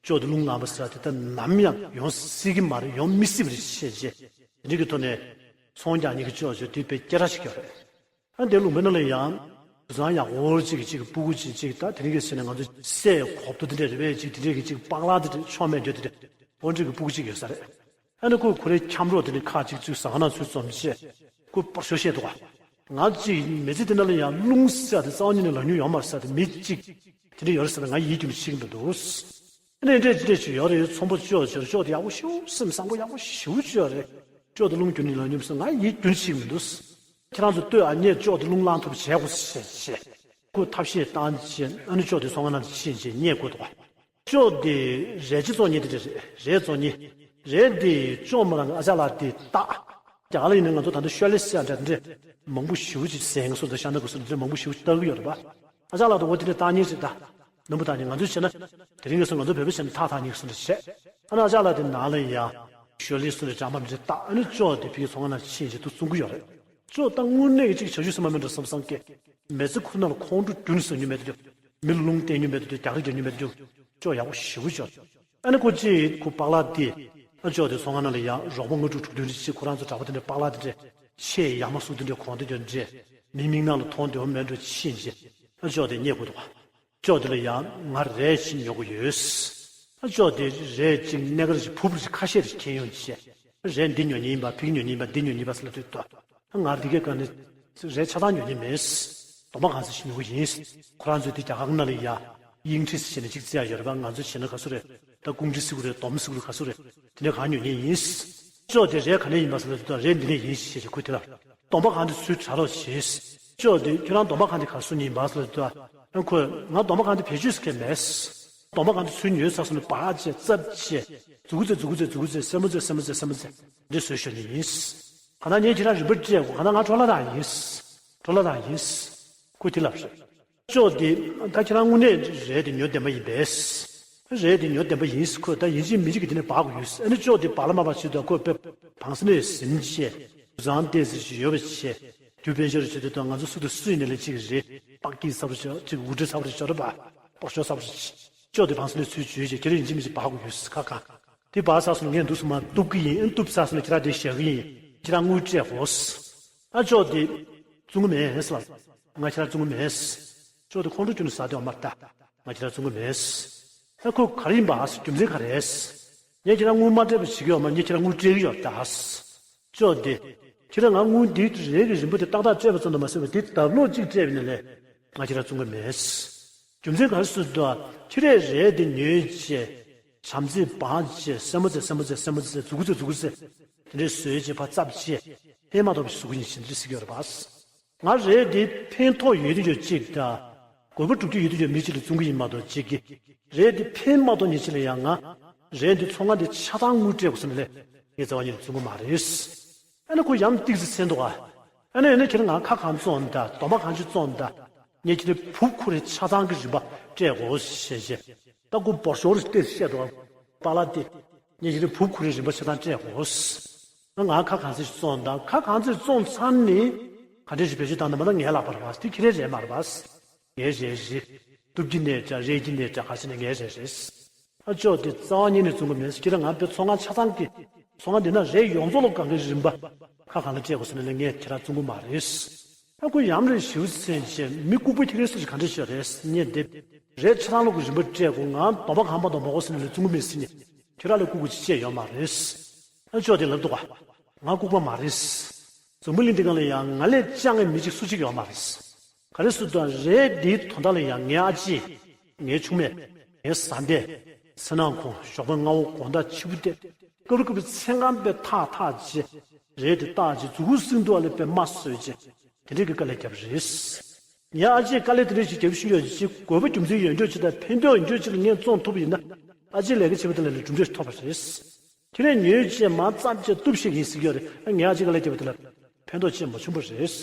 ཅོག་དེ་རླུང་ལངས་པ་ཟེར་དེ་ད་ནམ་ཡང་ཡོང་སྲིད་ཀྱི་མ་རེད། ཡོང་མི་སྲིད་པ་རེད་ཞེས་བྱས། དེ་འདྲ་གི་ཐོག་ནས་ཚོང་རྒྱག་མཁན་གྱི་ཅོག་ཅོག་དེ་དཔེ་སྐད་གྲགས་ཅིག་ཡོད་རེད། ཨ་འདི་ལུང་པའི་ནང་ལ་ཡང་དུད་ཚང་ཡག་པོ་གཅིག་གི་གཅིག་གི་སྤུ་གུ་གཅིག་གཅིག་ད་དེ་རིང་གི་ཟེར་ནས་ང་ཚོ་སྲས་གོབ་ཏོ་དེ་འདྲ་རེད་པས། གཅིག་དེ་འདྲ་གི་གཅིག་པག་ལག་དེ་འདྲ་མཆོག་མེད་འདོད་དེ་འདྲ་པོ་འདྲ་གི་སྤུ་གུ་གཅིག་ཡོད་ས་རེད། ཨ་ནི་ཁོས་ཁོ་རའི་ཁྱམས་རོགས་དེ་འདྲ་ཁག་ཅིག་ཚུར་ཟ་ཁང་ནང་ཚུར་འཛོམས་བྱས། ཁོས་པར་ཤོ་བཤད་འདུག་ག་ང་གཅིག་མི་ཚེ་འདི་ནང་ལ་ཡང་རླུང་ཟེར་དེ་རྩ་བ་ཉིད་ནས་ལངས་མྱོང་ཡོད་མ་རེད་ཟེར་དེ། མི་གཅིག་དེ་འདྲ་ཡོད་རེད་ཟེར་ན་ང་ཡིད་རྒྱུན་ཆིག་མི་འདུག་ཨ་ནི་འདྲས་ཅི་འདྲས་ཅིག་ཡོད་རེད། ཚོང་པ་ཅོག་ཅོག་ཅོག་དེ་ཡག་པོ་ཞེ་པོ་སེམས་བཟང་པོ་ཡག་པོ་ཞེ་པོ་ཅིག་ཡོད་རེད། ཅོག་དེ་རླུང་རྒྱུན་ནས་ལངས་མྱོང་ཟེར་ང་ཡིད་རྒྱུན་ཆིག་མི་འདུག་ཁྱེད་རང་ཚོ་ལྟོས་ཨ། ངས་ཅོག་དེ་རླུང་ལངས་ཐུབ་བྱས་དགོས་ཟེར་བྱས། ཁོས་ཐབས་ཤེས་བཏང་བྱས་ཨ་ནི་ཅོག་དེ་ཚོང་ཁང་ནང་ཕྱིན་བྱས་རྙེད་དགོས་འདུག་ག་ཅོག་དེ་རས་ཅིག་བཙོང་མཁན་དེ་འདྲ་རེད། རས་བཙོང་མཁན། རས་དེ་ཅོག་མོ་རང་གི་ཨ་ཅག་ལགས་དེ་བཏགས། རྒྱ་གར་ལ་ཡིན་ན་ང་ཚོ་ད་ལྟ་ཤོ་ལེ་ཟེར་ཡ་འདྲ་འདྲ་མང་པོ་ཞེ་པོ་ཅིག་ཟན་གི་སོ་དང་ཤ་ནག་གི་སོ་འདྲ་མང་པོ་ཞེ་པོ་ཅིག་བཏགས་ཀྱི་ཡོད་རེད་པ། ཨ་ཅག་ལགས་དང་འོ་དེ་འདྲ་བཏགས་མཁན་ཞིག་ད། ནོར་བུ་བཏགས་མཁན། ང་ཚོས་བྱས་ན་དེ་རིང་གི་སོ་ང་ཚོ་བོད་པ་བྱས་ན་ཐགས་འཐག་མཁན་གྱི་སོ་འདྲ་བྱས། ཨ་ནི་ཨ་ཅག་ལགས་དེ་ནང་ལ་ཡ་ཤོ་ལེ་སོ་འདྲ་གྲངས་མང་མི་འདྲ་བཏགས། ཨ་ནི་ཅོག་དེ་ཕ་གིའི་ཚོང་ཁང་ནང་ཕྱིན་བྱས་དེ་བཙོང་གི་ཡོད་རེད། ཅོག་ད་དངོས་གནས་ཀྱི་ཅིག་བྱ་ཤུལ་ཟ་མ་མི་འདྲ་བསམ་བསམ་སྐད། མི་ཚེ་ཁོ་ན་ལ་ཁོང་ཁྲོ་རྒྱུན་ཟ་མྱོང་མེད་དུ་འཇུག་མི་ལ་རླུང་བསྟན་མྱོང་མེད་དུ་འཇུག་རྒྱག་རེས་རྒྱག་མྱོང་མེད་དུ་འཇུག་ཅོག་ཡག་པོ་ཞེ་པོ་ཅིག་ཨ་ནི་ཁོ་ཅིག་ཁོ་པག་ལག་དེ་ཨ་ཅོག་དེ་ཚོང་ཁང་ནང་ལ་ཡ་རོགས་པ་ལྔ་དྲུག་དྲུག་བདུན་ཅིག་ཁོ་རང་ཚོ་གྲྭ་པ་དེ་འདྲ་པག་ལག་དེ་འདྲ་ཆེས་ཡག་མོ་བཟོ་དེ་འདྲ་གོང་དེ་འདྲ་འདྲ་མི་མིག་ནང་ལ་མཐོང་འདོད་མེད་འགྲོ་ཕྱིན་བྱས་ཨ་ཅོག་དེ་རྙེད་དགོས་འདུག་ཅོག་དེ་ལ་ཡ་ང་རས་ཅིག་ཉོ་དགོས་ཡོད། ཨ་ཅོག་དེ་རས་ཅིག་སྣ་ཁ་རེ་ཅིག་ཕུབ་རེ་ཅིག་ཁ་ཤས་རེ་ཅིག་འཁྱེར་ཡོང་བྱས། རས་འདི་ཉོ་མཁན་ཡིན་པ། ཕ་གི་ཉོ་མཁན་ཡིན་པ། འདི་ཉོ་མཁན་ཡིན་པ་ཟེར་ལབ་དུས་ད། ང་འདི་གའི་སྒང་ནས་རས་ཆ་ཚང་ཉོ་མཁན་མིན། གདོང་པ་གང་ཚ་ཞིག་ཉོ་གི་ཡིན། ཁོ་རང་ཚོས་འདི་རྒྱ་གར་ནང་ལ་ཡ་དབྱིངས་ཁྲི་ཟེར་ནས་ཅིག་བརྩི་ཡ་ཡོད་རེད་པ། ང་ཚོ་བྱས་ན་ག་ཚོད་རེད། ད་ཀུང་ཀྲི་ཟེར་གི་རེད། དོམ་ཟེར་གི་རེད། ག་ཚོད་རེད། དེ་འདྲ་གང་ཉོ་མཁན་ཡིན། ཅོག་དེ་རས་ག་ནས་ཡིན་པ་ཟེར་ལབ་དུས་ད་རས་འདི་ནས་ཡིན་ཞེས་ཁོས་དེ་ལ་གདོང་པ་གང་དེ་ཚུར་དྲ་རོགས་བྱས། ཅོག་དེ་ཁྱོད་རང་གདོང་པ་གང་དེ་གར་སོང་ཡིན་པ་ཟེར་ལབ་དུས་ད་ཁོས་ང་གདོང་པ་གང་དེ་བེད་སྤྱོད་ཟེར་མཁན་མེད། གདོང་པ་གང་དེ་ཚུར་ཉོས་ཚར་སོང་ན་འབག་བྱས་བཙབ་བྱས་མཛུ་གུ་རྩེ་མཛུ་གུ་རྩེ་མཛུ་གུ་རྩེ་སེན་མོ་རྩེ་སེན་མོ་རྩེ་སེན་མོ་རྩེ་འདི་བཟོས་ཤོར་ནི་ཡིན། གང་ལྟར་ངས་ཁྱེད་རང་རིན་པ་སྤྲད་དགོས། གང་ལྟར་ང་འཕྲོ་བརླག་རང་ཡིན། འཕྲོ་བརླག་རང་ཡིན། ཁོས་དེ་ལབ་རེད། ཅོག་དེ་ད་ཁྱེད་རང་དངོས་གནས་རས་དེ་ཉོ་བདེན་པ་ཡིན་པས། རས་དེ་ཉོ་བདེན་པ་ཡིན། ཁོས་ད་ཡིན་གཅིག་མིན་གཅིག་གི་དེ་ནས་འབག་དགོས་ཡོད། ཨ་ནི་ཅོག་དེ་འབག་ལ་མ་འབག་བྱེད་དུས་ཁོས་དཔེ་བང་སོ་ནས་ཟིན་བྱས་དུད་ཚང་ལྟས་ཟེར་ཞིག་ཡོད་པ་བྱས། དུས་དཔེ་ཤོར་བྱེད་དུས་ད་ང་ཚོ་སུ་དང་སུ་ཡིན་ནའི་ལས་གཅིག་རེད། པག་སྐྱིད་ཚ་པོ་ཅིག་དབུ་སྐྲ་ཚ་པོ་ཅིག་ཅོག་རེད་པ། པག་ཤོ་ཚ་པོ་ཅིག་ཅོག་དེ་བང་སོ་ནས་ཚུར་འཇུས་བྱས་ཁྱེད་རང་ཡིན་གཅིག་མིན་གཅིག་འབག་དགོས་ཡོད། ཁ་ཁ། དེ་འབག་ཚར་སོང་ན་ངས་འདུག་སེ་མར་གཏུབ་གི་ཡིན། གཏུབ་ཚར་སོང་ན་ཁྱེད་རང་དེ་བཞག་གི་ཡིན། ཁྱེད་རང་དངུལ་སྤྲད་དགོས། ཨ་ཅོག་དེ་བཙོང་གི་མེད་ཟེར་ལབ། ང་ཁྱེད་རང་བཙོང་གི་མེད། ཅོག་དེ་ཁོང་ཁྲོ་སྐྱོན་ནས་ཟ་བསྡད་ཡོད་མ་རེད་ད། ང་ཁྱེད་རང་བཙོང་གི་མེད། ཨ་ཁོ་ག་རེ་ཡིན་པ། རྒྱུ་མཚན་ག་རེ། ངས་ཁྱེད་རང་དངུལ་མ་སྤྲད་པ་བྱེད་ཀྱི་ཡོད་མ་རེད། ངས་ཁྱེད་རང་དངུལ་སྤྲད་ཀྱི་ཡོད་ད། ཅོག་དེ། ཁྱེད་རང་ང་དངུལ་འདི་རས་ཀྱི་རིན་པ་དེ་ཏག་ཏག་སྤྲད་པ་ཙམ་དུ་མ་ཟད་པར་དེ་ལྡབ་ལོག་གཅིག་སྤྲད་པ་ཡིན་ན་ལས་ང་ཁྱེད་རང་བཙོང་གི་མེད། རྒྱུ་མཚན་ག་རེ་ཟེར་དུས། ཁྱེད་རས་རས་དེ་ཉོས་བྱས། བྱམས་བརྩེས་འབག་བྱས་སེན་མོ་རྩེ་སེན་མོ་རྩེ་སེན་མོ་རྩེ་མཛུ་གུ་རྩེ་མཛུ་གུ་རྩེ། དེ་འདྲས་བཟོས་བྱས་ཕར་བཙབ་བྱས། ཕན་མ་ཐོགས་པ་ཞིག་བཟོ་གི་ཡིན་ཞེས་འདི་འདྲས་ཟེར་གྱི་ཡོད་རེད་པ། ང་རས་དེ་ཕན་ཐོགས་ཡོད་དུས་ཡོད་གཅིག་དང་། དགོས་པ་སྒྲུབ་རྒྱུ་ཡོད་དུས་ཡོད་མི་གཅིག་ལ་བཙོང་གི་ཡིན་མ་གཏོགས་གཅིག་གི། རས་དེ་ཕན་མ་ཐོགས་ཉེ་ཆར་ལ་ཡང་ང་། རས་འདི་ཚོང་ཁང་དེ་ཆ་ཚང་དངུལ་སྤྲད་དགོས་སོང་ལས། ངས་རྩ་བ་ཉིད་ནས་བཙོང་གི་མ་རེད། ཨ་ནི་ཁོ་ཡང་ཏིག་ཙི་སེམས་འདུག་ག་ཨ་ནི་ཨ་ནི་ཁྱེད་རང་ང་ཁ་གང་བཙོང་ད། གདོང་པ་གང་ཅི་བཙོང་ད། ངས་ཁྱེད་རའི་བུ་ཁོ་རའི་ཆ་ཚང་གི་རིན་པ་སྤྲད་དགོས་ཞེས་བཤད། ད་ཁོ་འབོར་ཤོར་སྟེ་བཤད་འདུག་ག་པཱ་ལགས་དེ། ངས་ཁྱེད་རའི་བུ་ཁོ་རའི་རིན་པ་ཆ་ཚང་སྤྲད་དགོས། ང་ཁ་གང་ཚོད་བཙོང་ད། ཁ་གང་ཚོད་བཙོང་ཚར་ནས་ག་འདྲས་ཞིག་བེད་སྤྱོད་བཏང་ན་མ་གཏོགས་ངའི་ལག་པར་མ་སྟེ་ཁྱེད་རའི་རེད་མ་རེད་པ། ངའི་རེད་རེད། གཏུབ་ཀྱི་ནས་འདྲ་རས་ཀྱི་ནས་འདྲ་ག་ཚོད་ནས་ངའི་རེད་རེད། ཨ་ཅོག་དེ་རྩ་བ་ཉིད་ནས་བཙོང་གི་མེད། ཁྱེད་རང་ང་དཔེ་ཚོང་ཁང་ཆ་ཚང་གི། ཚོང་ཁང་འདི་ན་རས་ཡོངས་རྫོགས་ལ་གང་གི་རིན་པ། ཁ་གང་ལ་སྤྲད་དགོས་ཟེར་ན་ལས་ངས་ཁྱེད་རང་བཙོང་གི་མ་རེད། ཨ་ཁོ་ཡམ་རེད་ཞིའུ་ཚན་ཆེ་མི་ལྐུགས་པ་ཁྱེད་རའི་སུ་ཞིག་ག་འདྲ་ཤོད་རེད་ངས་འདེབས། རས་ཆ་ཚང་ལོག་གི་རིན་པ་སྤྲད་དགོས། ང་གདོང་པ་གང་པ་དང་མ་གོ་ཟེར་ན་ལས་བཙོང་གི་མེད་ཟེར་ནས་ཁྱེད་རང་ལས་ལྐུགས་པ་ཅིག་བཤད་ཡོད་མ་རེད། ཨ་ཅོག་དེ་ལབ་འདུག་ག་ང་ལྐུགས་པ་མ་རེད། འཛམ་བུ་གླིང་འདི་སྒང་ལ་ཡང་ང་ལས་སྤྱང་བའི་མི་གཅིག་སུ་གཅིག་ཡོད་མ་རེད། ག་རེ་ཟེར་དུས་རས་འདིའི་དོན་དག་ལ་ཡང་ངའི་ཨ་ཅེ། ངའི་ཆུང་མས། ངའི་བཟའ་ཟླས། མཚན་ནག་ཁོང་ཞོགས་པ་སྔ་བོ་དགོང་དག་ཕྱི་པོ་བལྟས། སྐབས་རེ་སྐབས་རེ་མཚན་གང་པའི་ཐག་ཐག་བྱས། རས་དེ་བཏགས་བྱས་མཛུ་གུ་བསྲིངས་འདུག་ཨ་ལས་པའི་རྨ་བཟོས་བྱས། དེ་འདྲས་ཀྱི་དཀའ་ལས་བརྒྱབ་རེད། ངའི་ཨ་ཅེས་དཀའ་ལས་དེ་འདྲས་ཞིག་བརྒྱབ་བཞིན་ཡོད་ཅིག་དགོས་པ་རྒྱུ་མཚན་ཡོད་འགྱོད་ཅིག་དང་ཕན་ཐོགས་ཡོད་འགྱོད་ཅིག་ལ་ངས་བཙོང་ཐུབ་པ་ཡིན་ན། ཨ་ཅེས་ལས་ཀ་བྱེད་པ་དེ་ལ་ལས་གྲུབ་འབྲས་ཐོབ་པ་རེད། ཁྱེད་རས་ཉོས་བྱས་མར་བཙབ་བྱས་གཏུབ་ཤེས་ཀྱི་ཡིན་ཟེར་གྱི་ཡོད་རེད། ངའི་ཨ་ཅེ་དཀའ་ལས་བརྒྱབ་པ་དེ་ལ་ཕན་ཐོགས་ཅིག་མ་བྱུང་བ་རེད།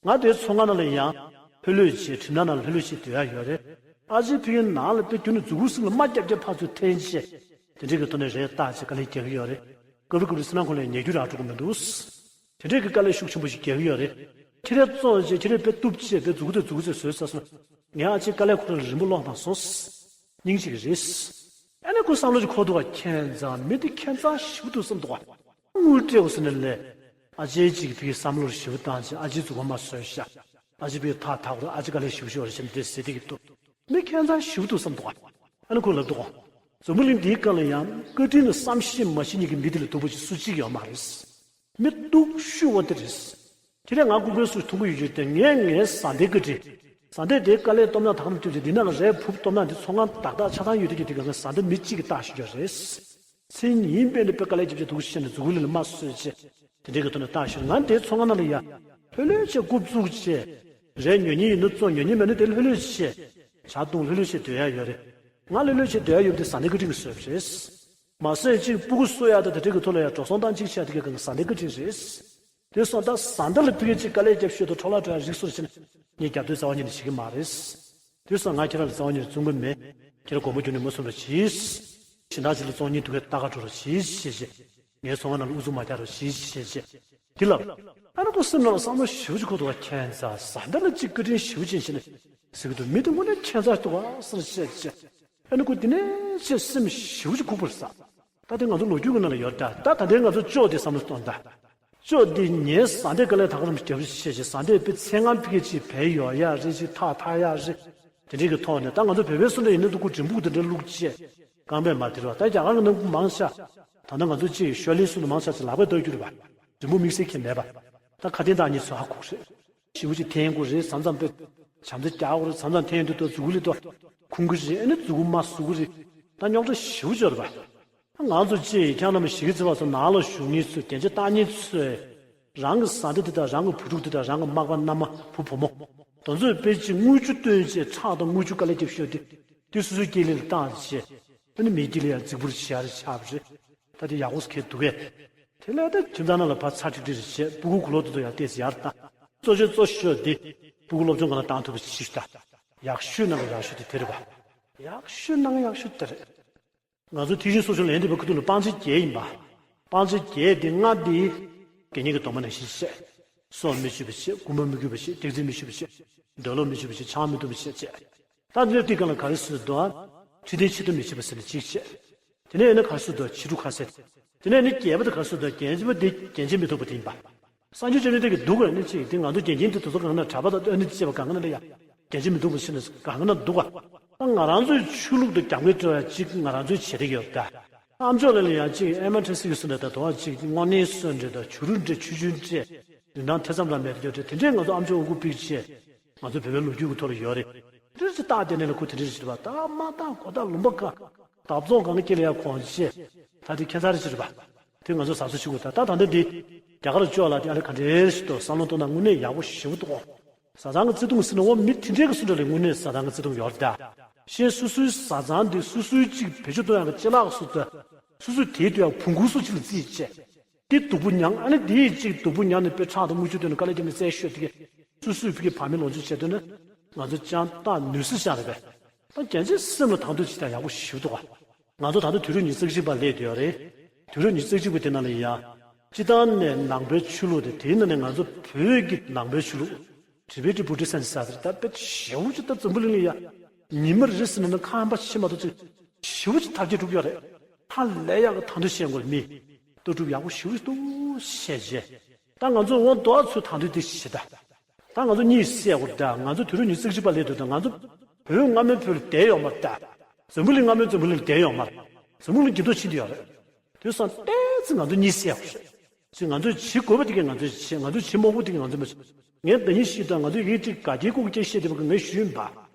ང་དེའི་ཚོང་ཁང་ནང་ལ་ཡང་ལྷོད་ལྷོད་བྱས་གྲིབ་ནག་ནང་ལ་ལྷོད་ལྷོད་བྱས་སྡོད་ཡ་ཡོད་རེད། ཨ་ཅེ་ཕ་གིའི་ནང་ལ་དཔེ་རྒྱུན་ནས་མཛུ་གུ་སྲིན་ལ་རྨ་རྒྱབ་རྒྱབ་ཕར་ཚུར་འཐེན་བྱས་དེ་འདྲའི་གི་ཐོག་ནས་རས་བཏགས་བྱས་དཀའ་ལས་རྒྱག་གི་ཡོད་རེད། སྐབས་རེ་སྐབས་རེ་སེམས་ནང་ཁོ་ལ་ཉལ་རྒྱུ་རག་འགྲོ་གི་མི་འདུག། དེ་འདྲའི་གི་དཀའ་ལས་ཤུགས་ཆེན་པོ་ཞིག་རྒྱག་གི་ཡོད་རེད། ཁྱེད་རས་བཙོང་བྱས་ཁྱེད་རས་དཔེ་གཏུབ་བྱས་དཔེ་མཛུག་གུ་དེ་མཛུག་གུ་དེ་བཟོས་ཚར་སོང་། ངས་ཨ་ཅེ་དཀའ་ལས་ཁོ་ར་ལ་རིན་པོ་སློག་བཏང་སོང་། སྙིང་རྗེ་གི་རེད། ཨ་ནི་ཁོ་བསམ་བློ་ཅིག་འཁོར་འདུག་ག་ཁྱད་མཚར། མི་འདི་ཁྱད་མཚར་ཞེ་པོ་འདུག་བསམ་འདུག་ག་དངུལ་སྤྲད་དགོས་ཟེར་ནས་ལས། ཨ་ཅེ་ཅིག་ཕ་གི་བསམ་བློ་ཞེ་པོ་བཏང་བྱས་ཨ་ཅེ་མཛུག་གུ་མ་བཟོས་ཤག་ཨ་ཅེ་ཕ་གི་ཐག་ཐག་རུ་ཨ་ཅེ་དཀའ་ལས་ཞེ་པོ་ཞིག་ཡོད་རེད་ཟེར་ནས་དེ་ཟེར་དེ་གི་འདུག་མི་ཁྱད་མཚར་ཞེ་པོ་འདུག་བསམ་འདུག་ག་ཨ་ནི་ཁོ་ལབ་འདུག་ག་འཛམ་བུ་གླིང་འདིའི་སྒང་ལ་ཡང་བཀའ་དྲིན་ལ་བསམ་ཤེས་མ་ཤེས་གཉིས་ཀྱི་མི་དེ་ལས་སྡུག་པོ་ཅིག་སུ་གཅིག་ཡོད་མ་རེད། མི་སྡུག་ཤོས་བ་དེ་རེད། ཁྱེད་རས་ང་ལྐུགས་པའི་སུ་མཐོང་གི་ཡོད་རྒྱུ་དེ་ངས་ངའི་བཟའ་ཟླའི་བཀའ་དྲིན། བཟའ་ཟླས་དེའི་དཀའ་ལས་སྟོབས་ན་དག་ན་བཏུས་ཏེ་འདི་ནང་ལ་རས་ཕུབ་སྟོབས་ན་འདི་ཚོང་ཁང་བདག་བདག་ཆ་ཚང་ཡོད་དུས་ཀྱི་དེ་ག་ང་བཟའ་ཟླ་མི་གཅིག་གིས་བལྟ་ཤེས་ཀྱི་རེད། མཚན་ཉིན་པས་ནི་དཔེ་དཀའ་ལས་རྒྱབ་ཆེ་འདུག་ཤེས་ནས་མཛུག་གུ་ལ་ལ་མ་བཟོས་བྱས་དེ་འདྲའི་གི་ཐོག་ནས་བལྟ་ཤེས། ང་འདིའི་ཚོང་ཁང་ནང་ལ་ཡ་ལྷོད་ལྷོད་བྱས་རྐུབ་བཙུགས་བྱས། རས་ཉོ་མཁན་ཡིན་ན་བཙོང་ཉོ་མཁན་མེད་ན་དེ་ལྷོད་ལྷོད་བྱས། ཇ་བཏུང་ལྷོད་ལྷོད་བྱས་སྡོད་ཡ་ཡོད་རེད། ང་ལྷོད་ལྷོད་བྱས་སྡོད་ཡ་ཡོད་པ་དེ་བཟའ་ཟླའི་བཀའ་དྲིན་གྱིས་བཟོས་པ་རེད། མ་ཟད་གཅིག་སྤུ་གུ་གསོ་ཡག་དང་དེ་འདྲའི་གི་ཐོག་ལ་ཡང་འགྲོ་སོང་བཏང་གཅིག་བྱས་དེ་ག་གང་བཟའ་ཟླའི་བཀའ་དྲིན་རེད། དེ་སོང་ད་བཟའ་ཟླ་ལ་ཕ་གི་གཅིག་དཀའ་ལས་རྒྱབ་ཤོས་དང་འཕྲོ་བརླག་འགྲོ་ཡག་རིགས་སོ་ཞེ་ན་ངས་རྒྱབ་སྐྱོར་རྩ་བ་ཉིད་ནས་བྱེད་ཀྱི་མ་རེད། དེ་སོང་ང་ཁྱེད་རང་ལ་རྩ་བ་ཉིད་ནས་བཙུན་དགོས་མེད། ཁྱེད་རང་དགོངས་པ་བརྒྱུད་ནས་མ་གསུང་རོགས་གྱིས། གཞན་དག་ཅིག་ལ་བཙོང་སྙིང་འདོད་མཁན་ལྟ་ག་འགྲོ་རོགས་གྱིས་ཞེས་བྱས། ངའི་ཚོང་ཁང་ནང་ལ་ཨུ་ཚུགས་མ་རྒྱག་རོགས་གྱིས་ཞེས་བྱས། འདི་ལ། ཨ་ནི་ཁོ་སེམས་ནང་ལ་བསམ་བློ་ཞེ་པོ་ཅིག་འཁོར་འདུག་ག་ཁྱད་མཚར། བཟའ་ཟླ་ལ་གཅིག་བཀའ་དྲིན་ཞེ་པོ་ཅན་བྱས་ནས་ཟེར་གི་འདུག་མི་དེ་དངོས་གནས་ཁྱད་མཚར་འདུག་ག་ཟེར་བཤད་བྱས། ཨ་ནི་ཁོ་དེ་ནས་བྱས་སེམས་ཞེ་པོ་ཅིག་འཁུག་པ་རེད་ཟེར། ད་དེ་ང་ཚོ་ལོ་རྒྱུས་ཀྱི་ནང་ལ་ཡོད་ད། ད་ད་ལྟའི་ང་ཚོ་ཅོག་དེ་བསམ་བློ་གཏོང་ད། ཅོག་དེ་ངའི་བཟའ་ཟླས་དཀའ་ལས་ད་ག་རང་རྒྱབ་བྱས་བྱས་བཟའ་ཟླས་དཔེ་ཚེ་སྔ་ཕ་གི་ཅིག་བལ་ཡོད་ཡ་རེད། ཅིག་ཐག་ཐག་ཡ་རེད། དེ་འདྲའི་གི་ཐོག་ནས་ད་ང་ཚོ་བོད་པའི་སུ་འདྲ་ཡིན་ན་སྡུག་གུ་འགྲེང་བུ་དེ་འདྲ་བླུགས་བྱས་རྐང་པས་མར་དེ་རེད་བ། ད་རྒྱ་གར་གྱི་ནང་མང་ཆེ་ད་ལྟ་ང་ཚོ་ཅིག་ཤོ་ལི་སུ་འདྲ་མང་ཆེ་ཅིག་ལག་པས་གཏོར་རྒྱུ་རེད་བ། འགྲེང་བུ་དམིགས་བསལ་གྱི་མེད་པ། ད་ཁ་དན་བཏགས་གཉིས་ཚོ་ཧ་ཁུག་རེད། ཞེ་པོ་ཅིག་འཐེན་དགོས་རེད། མཚམས་མཚམས་དཔེ་བྱམས་བརྩེ་རྒྱག་དགོས་རེད། མཚམས་མཚམས་འཐེན་དུས་ད་མཛུ་གུ་ལ་ད་ཁུང་གི་རེད། ཨ་ནི་མཛུ་གུ་མ་ཟུག་གི་རེད། ད་རྙོག་དྲ་ཞེ་པོ་ཅིག་ཡོད་རེད་པ། ང་ཚོ་ཅིག་ཁྱེད་རྣམས་ཞིག་གི་བརྩེ་བ་ཚོ་ནང་ལ་བཞུགས་མཁན་ཚོས་རྒྱན་ཆ་བཏགས་མཁན་ཚོས་རང་གི་བཟའ་ཟླ་དེ་དང་རང་གི་བུ་ཕྲུག་དེ་དང་རང་གི་མག་པ་མནའ་མ་བུ་བུ་མོ་དེ་ཚོས་དཔེ་ཅིག་རྔུལ་ཆུ་བཏོན་བྱས་ཁྲག་དང་རྔུལ་ཆུ་དཀའ་ལས་རྒྱབ་ཤོས་དེ་དེ་སོ་སོའི་སྐྱེ་ལས་ལ་བཏང་བྱས། ཨ་ནི་མིའི་སྐྱེ་ལས་ཡང་རྫིག་པོ་རེད་བྱས་རེད་ཆགས་པ་རེད། ད་དེ་ཡག་པོ་ཁེལ་འདུག་གས། དེ་ལས་ད་ཁྱིམ་ཚང་ནང་ལ་ཕར་ཚར་ཁྲིག་ཁྲིག་རེ་བྱས། སྤུ་གུ་གུ་ལོག་དེ་ཚོ་ཡར་ཏོག་ཙམ་ཡར་བཏང་། གཙོ་ཆེ་གཙོ་ཤོས་དེ་སྤུ་གུ་སློབ་སྦྱོང་གང་ལ་བཏང་ཐུབ་པ་ཞིག་ད། ཡག་ཤོས་ནང་གི་ཡག་ཤོས་དེ་དེ་རེད་པ། ཡག་ཤོས་ནང་གི་ཡག་ཤོས་དེ་རེད། ང་ཚོ་ཐེག་ཆེན་སོ་བྱུང་ལན་འདེབས་པའི་ཁ་ཐུག་ལ་སྤང་བྱ་བརྒྱད་ཡིན་པ། སྤང་བྱ་བརྒྱད་དེ་ལྔ་དེ་དགེ་བསྙེན་གྱི་སྡོམ་པ་ནང་བཞིན་བྱས། སྲོག་མི་གཅོད་པ་བྱས། རྐུན་མ་མི་རྐུ་བ་བྱས། སྡིག་ཚིག་མི་བཤུ་བ་བྱས། འདོད་ལོག་མི་སྤྱོད་པ་བྱས། ཆང་མི་འཐུང་བ་བྱས་བྱས། ད་འདིར་དེ་གང་ལ་ག་རེ་ཟེར་འདུག་ཨ། ཁྲི་སྟེང་ཕྱི་དོན་མི་བྱེད་པ་ཟེར་ནས་གཅིག་བྱས། དེ་ནས་ཨེ་ནི་ག་རེ་ཟེར་འདུག་ཕྱི་དྲོ་ཁ་ཟས། དེ་ནས་ཨེ་ནི་བརྒྱད་པ་དེ་ག་རེ་ཟེར་འདུག་རྒྱན་ཆེན་པོ་འདི་རྒྱན་ཆེན་མི་ཐོགས་པ་དེ་ཡིན་པ། སངས་རྒྱས་བཅོམ་ལྡན་འདས་ཀྱིས་འདུག་ག་ནི་གཅིག་དེ་ང་ཚོ་རྒྱན་ཆེན་དེ་དེ་ཚོ་གང་ན་གྲྭ་པ་དང་ཨ་ནི་བཅས་པ་གང་ག་ན་ལ་ཡ། རྒྱན་ཆེན་མི་ཐོགས་པ་ཟེར་ནས་གང་ག་ན་འདུག་ག་ད་ང་རང་ཚོའི་ཆོས་ལུགས་དང་རྒྱབ་འགལ་འགྲོ་ཡ་གཅིག་ང་རང་ཚོའི་བྱེད་རིགས་ཡོད་ད། ཨ་མཆོག་ལ་ལ་ཡ་གཅིག་ཨེ་མ་ཁྲ་སི་གི་སུ་འདྲ་ད་དོ་བ་གཅིག་དངོས་གནས་སུ་འདྲ་ད་ཆུ་རུ་འདྲ་ཆུ་ཆུན་འདྲ། རིན་ཐང་ཐེ་ཚོམ་རང་མེད་དུ་འགྲོ་འདྲ་དེ་འདྲས་ང་ཚོ་ཨ་མཆོག་དབུ་དགུ་པིག་ཅེ། ང་ཚོ་བོད་པའི་ལོ་རྒྱུས་ཀྱི་ཐོག་ལ་ཡོད་རེད། དེ་རེད་ཅེས་རྟགས་བསྟན་ནས་ལ་ཁུ་དེ་འདྲས་ཞིག་རེད་པ། རྟགས་མ་རྟགས་གོ་རྟགས་ལུང་པ་ག་འདབ་རྫོང་གང་ལ་སྐྱེ་ལ་ཡ་གོང་ཆེ། ད་དེ་ཁྱད་མཚར་རེ་ཞིག་རེད་པ། དེ་ང་ཚོ་གཟབ་གཟབ་བྱེད་དགོས། ད་ད་ད་ལྟ་འདི་རྒྱ་གར་ལྕོག་ལ་དེ་ཨ་ལེ་ག་འདྲས་ཞིག་འདུག་བསམ་བློ་གཏོང་ན་དངོས་གནས་ཡག་པོ་ཞེ་པོ་འདུག་གོ་བཟའ་ཚང་གི་བརྩེ་དུང་ཟེར་ན་འོ་མི་དེ་འདྲས་ཀྱི་སུ་འདྲ་ལ་དངོས་གནས་བཟའ་ཚང་གི་བརྩེ་དུང་ཡོད་རེད་ད། གཞན་སོ་སོའི་བཟའ་ཚང་འདི་སོ་སོའི་གཅིག་བེད་སྤྱོད་གཏོང་ཡག་གི་ལྕེ་ལག་སུ་ད། སོ་སོའི་དེའི་དུས་ཡང་བོང་གུ་སུ་གཅིག་ལ་རྩིས་བྱས། དེ་སྡུག་པོ་མྱངས། ཨ་ནི་དེའི་གཅིག་སྡུག་པོ་མྱངས་ནས་དཔེ་ཁྲག་དང་རྔུལ་ཆུ་བཏོན་ནས་དཀའ་ལས་བརྒྱབ་ནས་བཙལ་ཤོད་དེ་གས་སོ་སོའི་ཕ་གི་བག་མེད་ལོངས་སྤྱོད་བྱས་དོན་ནི་ང་ཚོ་ཅང་ཏག་ནུས་སྲིད་ཤག་རེད་པས། ད་རྒྱན་ཆེན་སེམས་ལ་དང་དོད་བྱེད་སྟངས་ཡག་པོ་ཞེ་པོ་འདུག་ག་ང་ཚོ་ད་ལྟ་དུས་རབས་ཉི་ཤུ་རྩ་གཅིག་པ་སླེབས་བསྡད་ཡོད་རེད། དུས་རབས་ཉི་ཤུ་རྩ་གཅིག་པ་དེ་ནང་ལ་ཡ། སྤྱི་བཏང་ནས་ནང་པའི་ཆོས་ལུགས་དེ་དེའི་ནང་ནས་ང་ཚོ་བོད་ཀྱི་ནང་པའི་ཆོས་ལུགས། Tibetan Buddhism ཟེར་ཡག་དེ་ད་དཔེ་ཞེ་པོ་ཅིག་ད་འཛམ་བུ་གླིང་ལ་ཡ། ཉི་མ་རེ་ཟིན་ན་ཁམས་པ་ཕྱི་མ་གཏོགས་ཅིག་ཞེ་པོ་ཅིག་དར་རྒྱས་འགྲོ་གི་ཡོད་རེད། ཧ་ལས་ཡག་གི་དང་དུ་བྱེད་དགོས་མི། ལྟ་གྲུབ་ཡག་པོ་ཞེ་པོ་ཅིག་འདུག་བཤད་བྱས། ད་ང་ཚོ་འོ་མདོ་ཚོའི་དང་དུ་དེ་བྱེད་ད། ད་ང་ཚོ་གཉིད་སད་དགོས་ད། ང་ཚོ་དུས་རབས་ཉི་ཤུ་རྩ་གཅིག་པ་སླེབས་འདུག་ད། ང་ཚོ་བོད་སྔ་མའི་བོད་ལ་བསྡད་ཡོད་མ་རེད་ད། འཛམ་བུ་གླིང་སྔ་མའི་འཛམ་བུ་གླིང་ལ་བསྡད་ཡོད་མ་རེད། འཛམ་བུ་གླིང་འགྱུར་ལྡོག་ཕྱིན་བསྡད་ཡོད་རེད། དེ་སང་ཏོག་ཙམ་ང་ཚོ་གཉིད་སད་དགོས་རེད། ཅིག་ང་ཚོས་བྱེད་དགོས་པ་དེ་གས་ང་ཚོས་བྱེད། ང་ཚོས་བྱེད་མ་དགོས་དེ་གས་ང་ཚོས་མ་བྱེད། ངས་ཟླ་ཉིན་ཞིག་དང་ང་ཚོས་ཡིག་ཅིག་དགའ་སྐྱེལ་སྐུ་སྐྱེལ་བཤད་བསྡད་པ་གི་ངས་ཞུས་ཡིན་པ།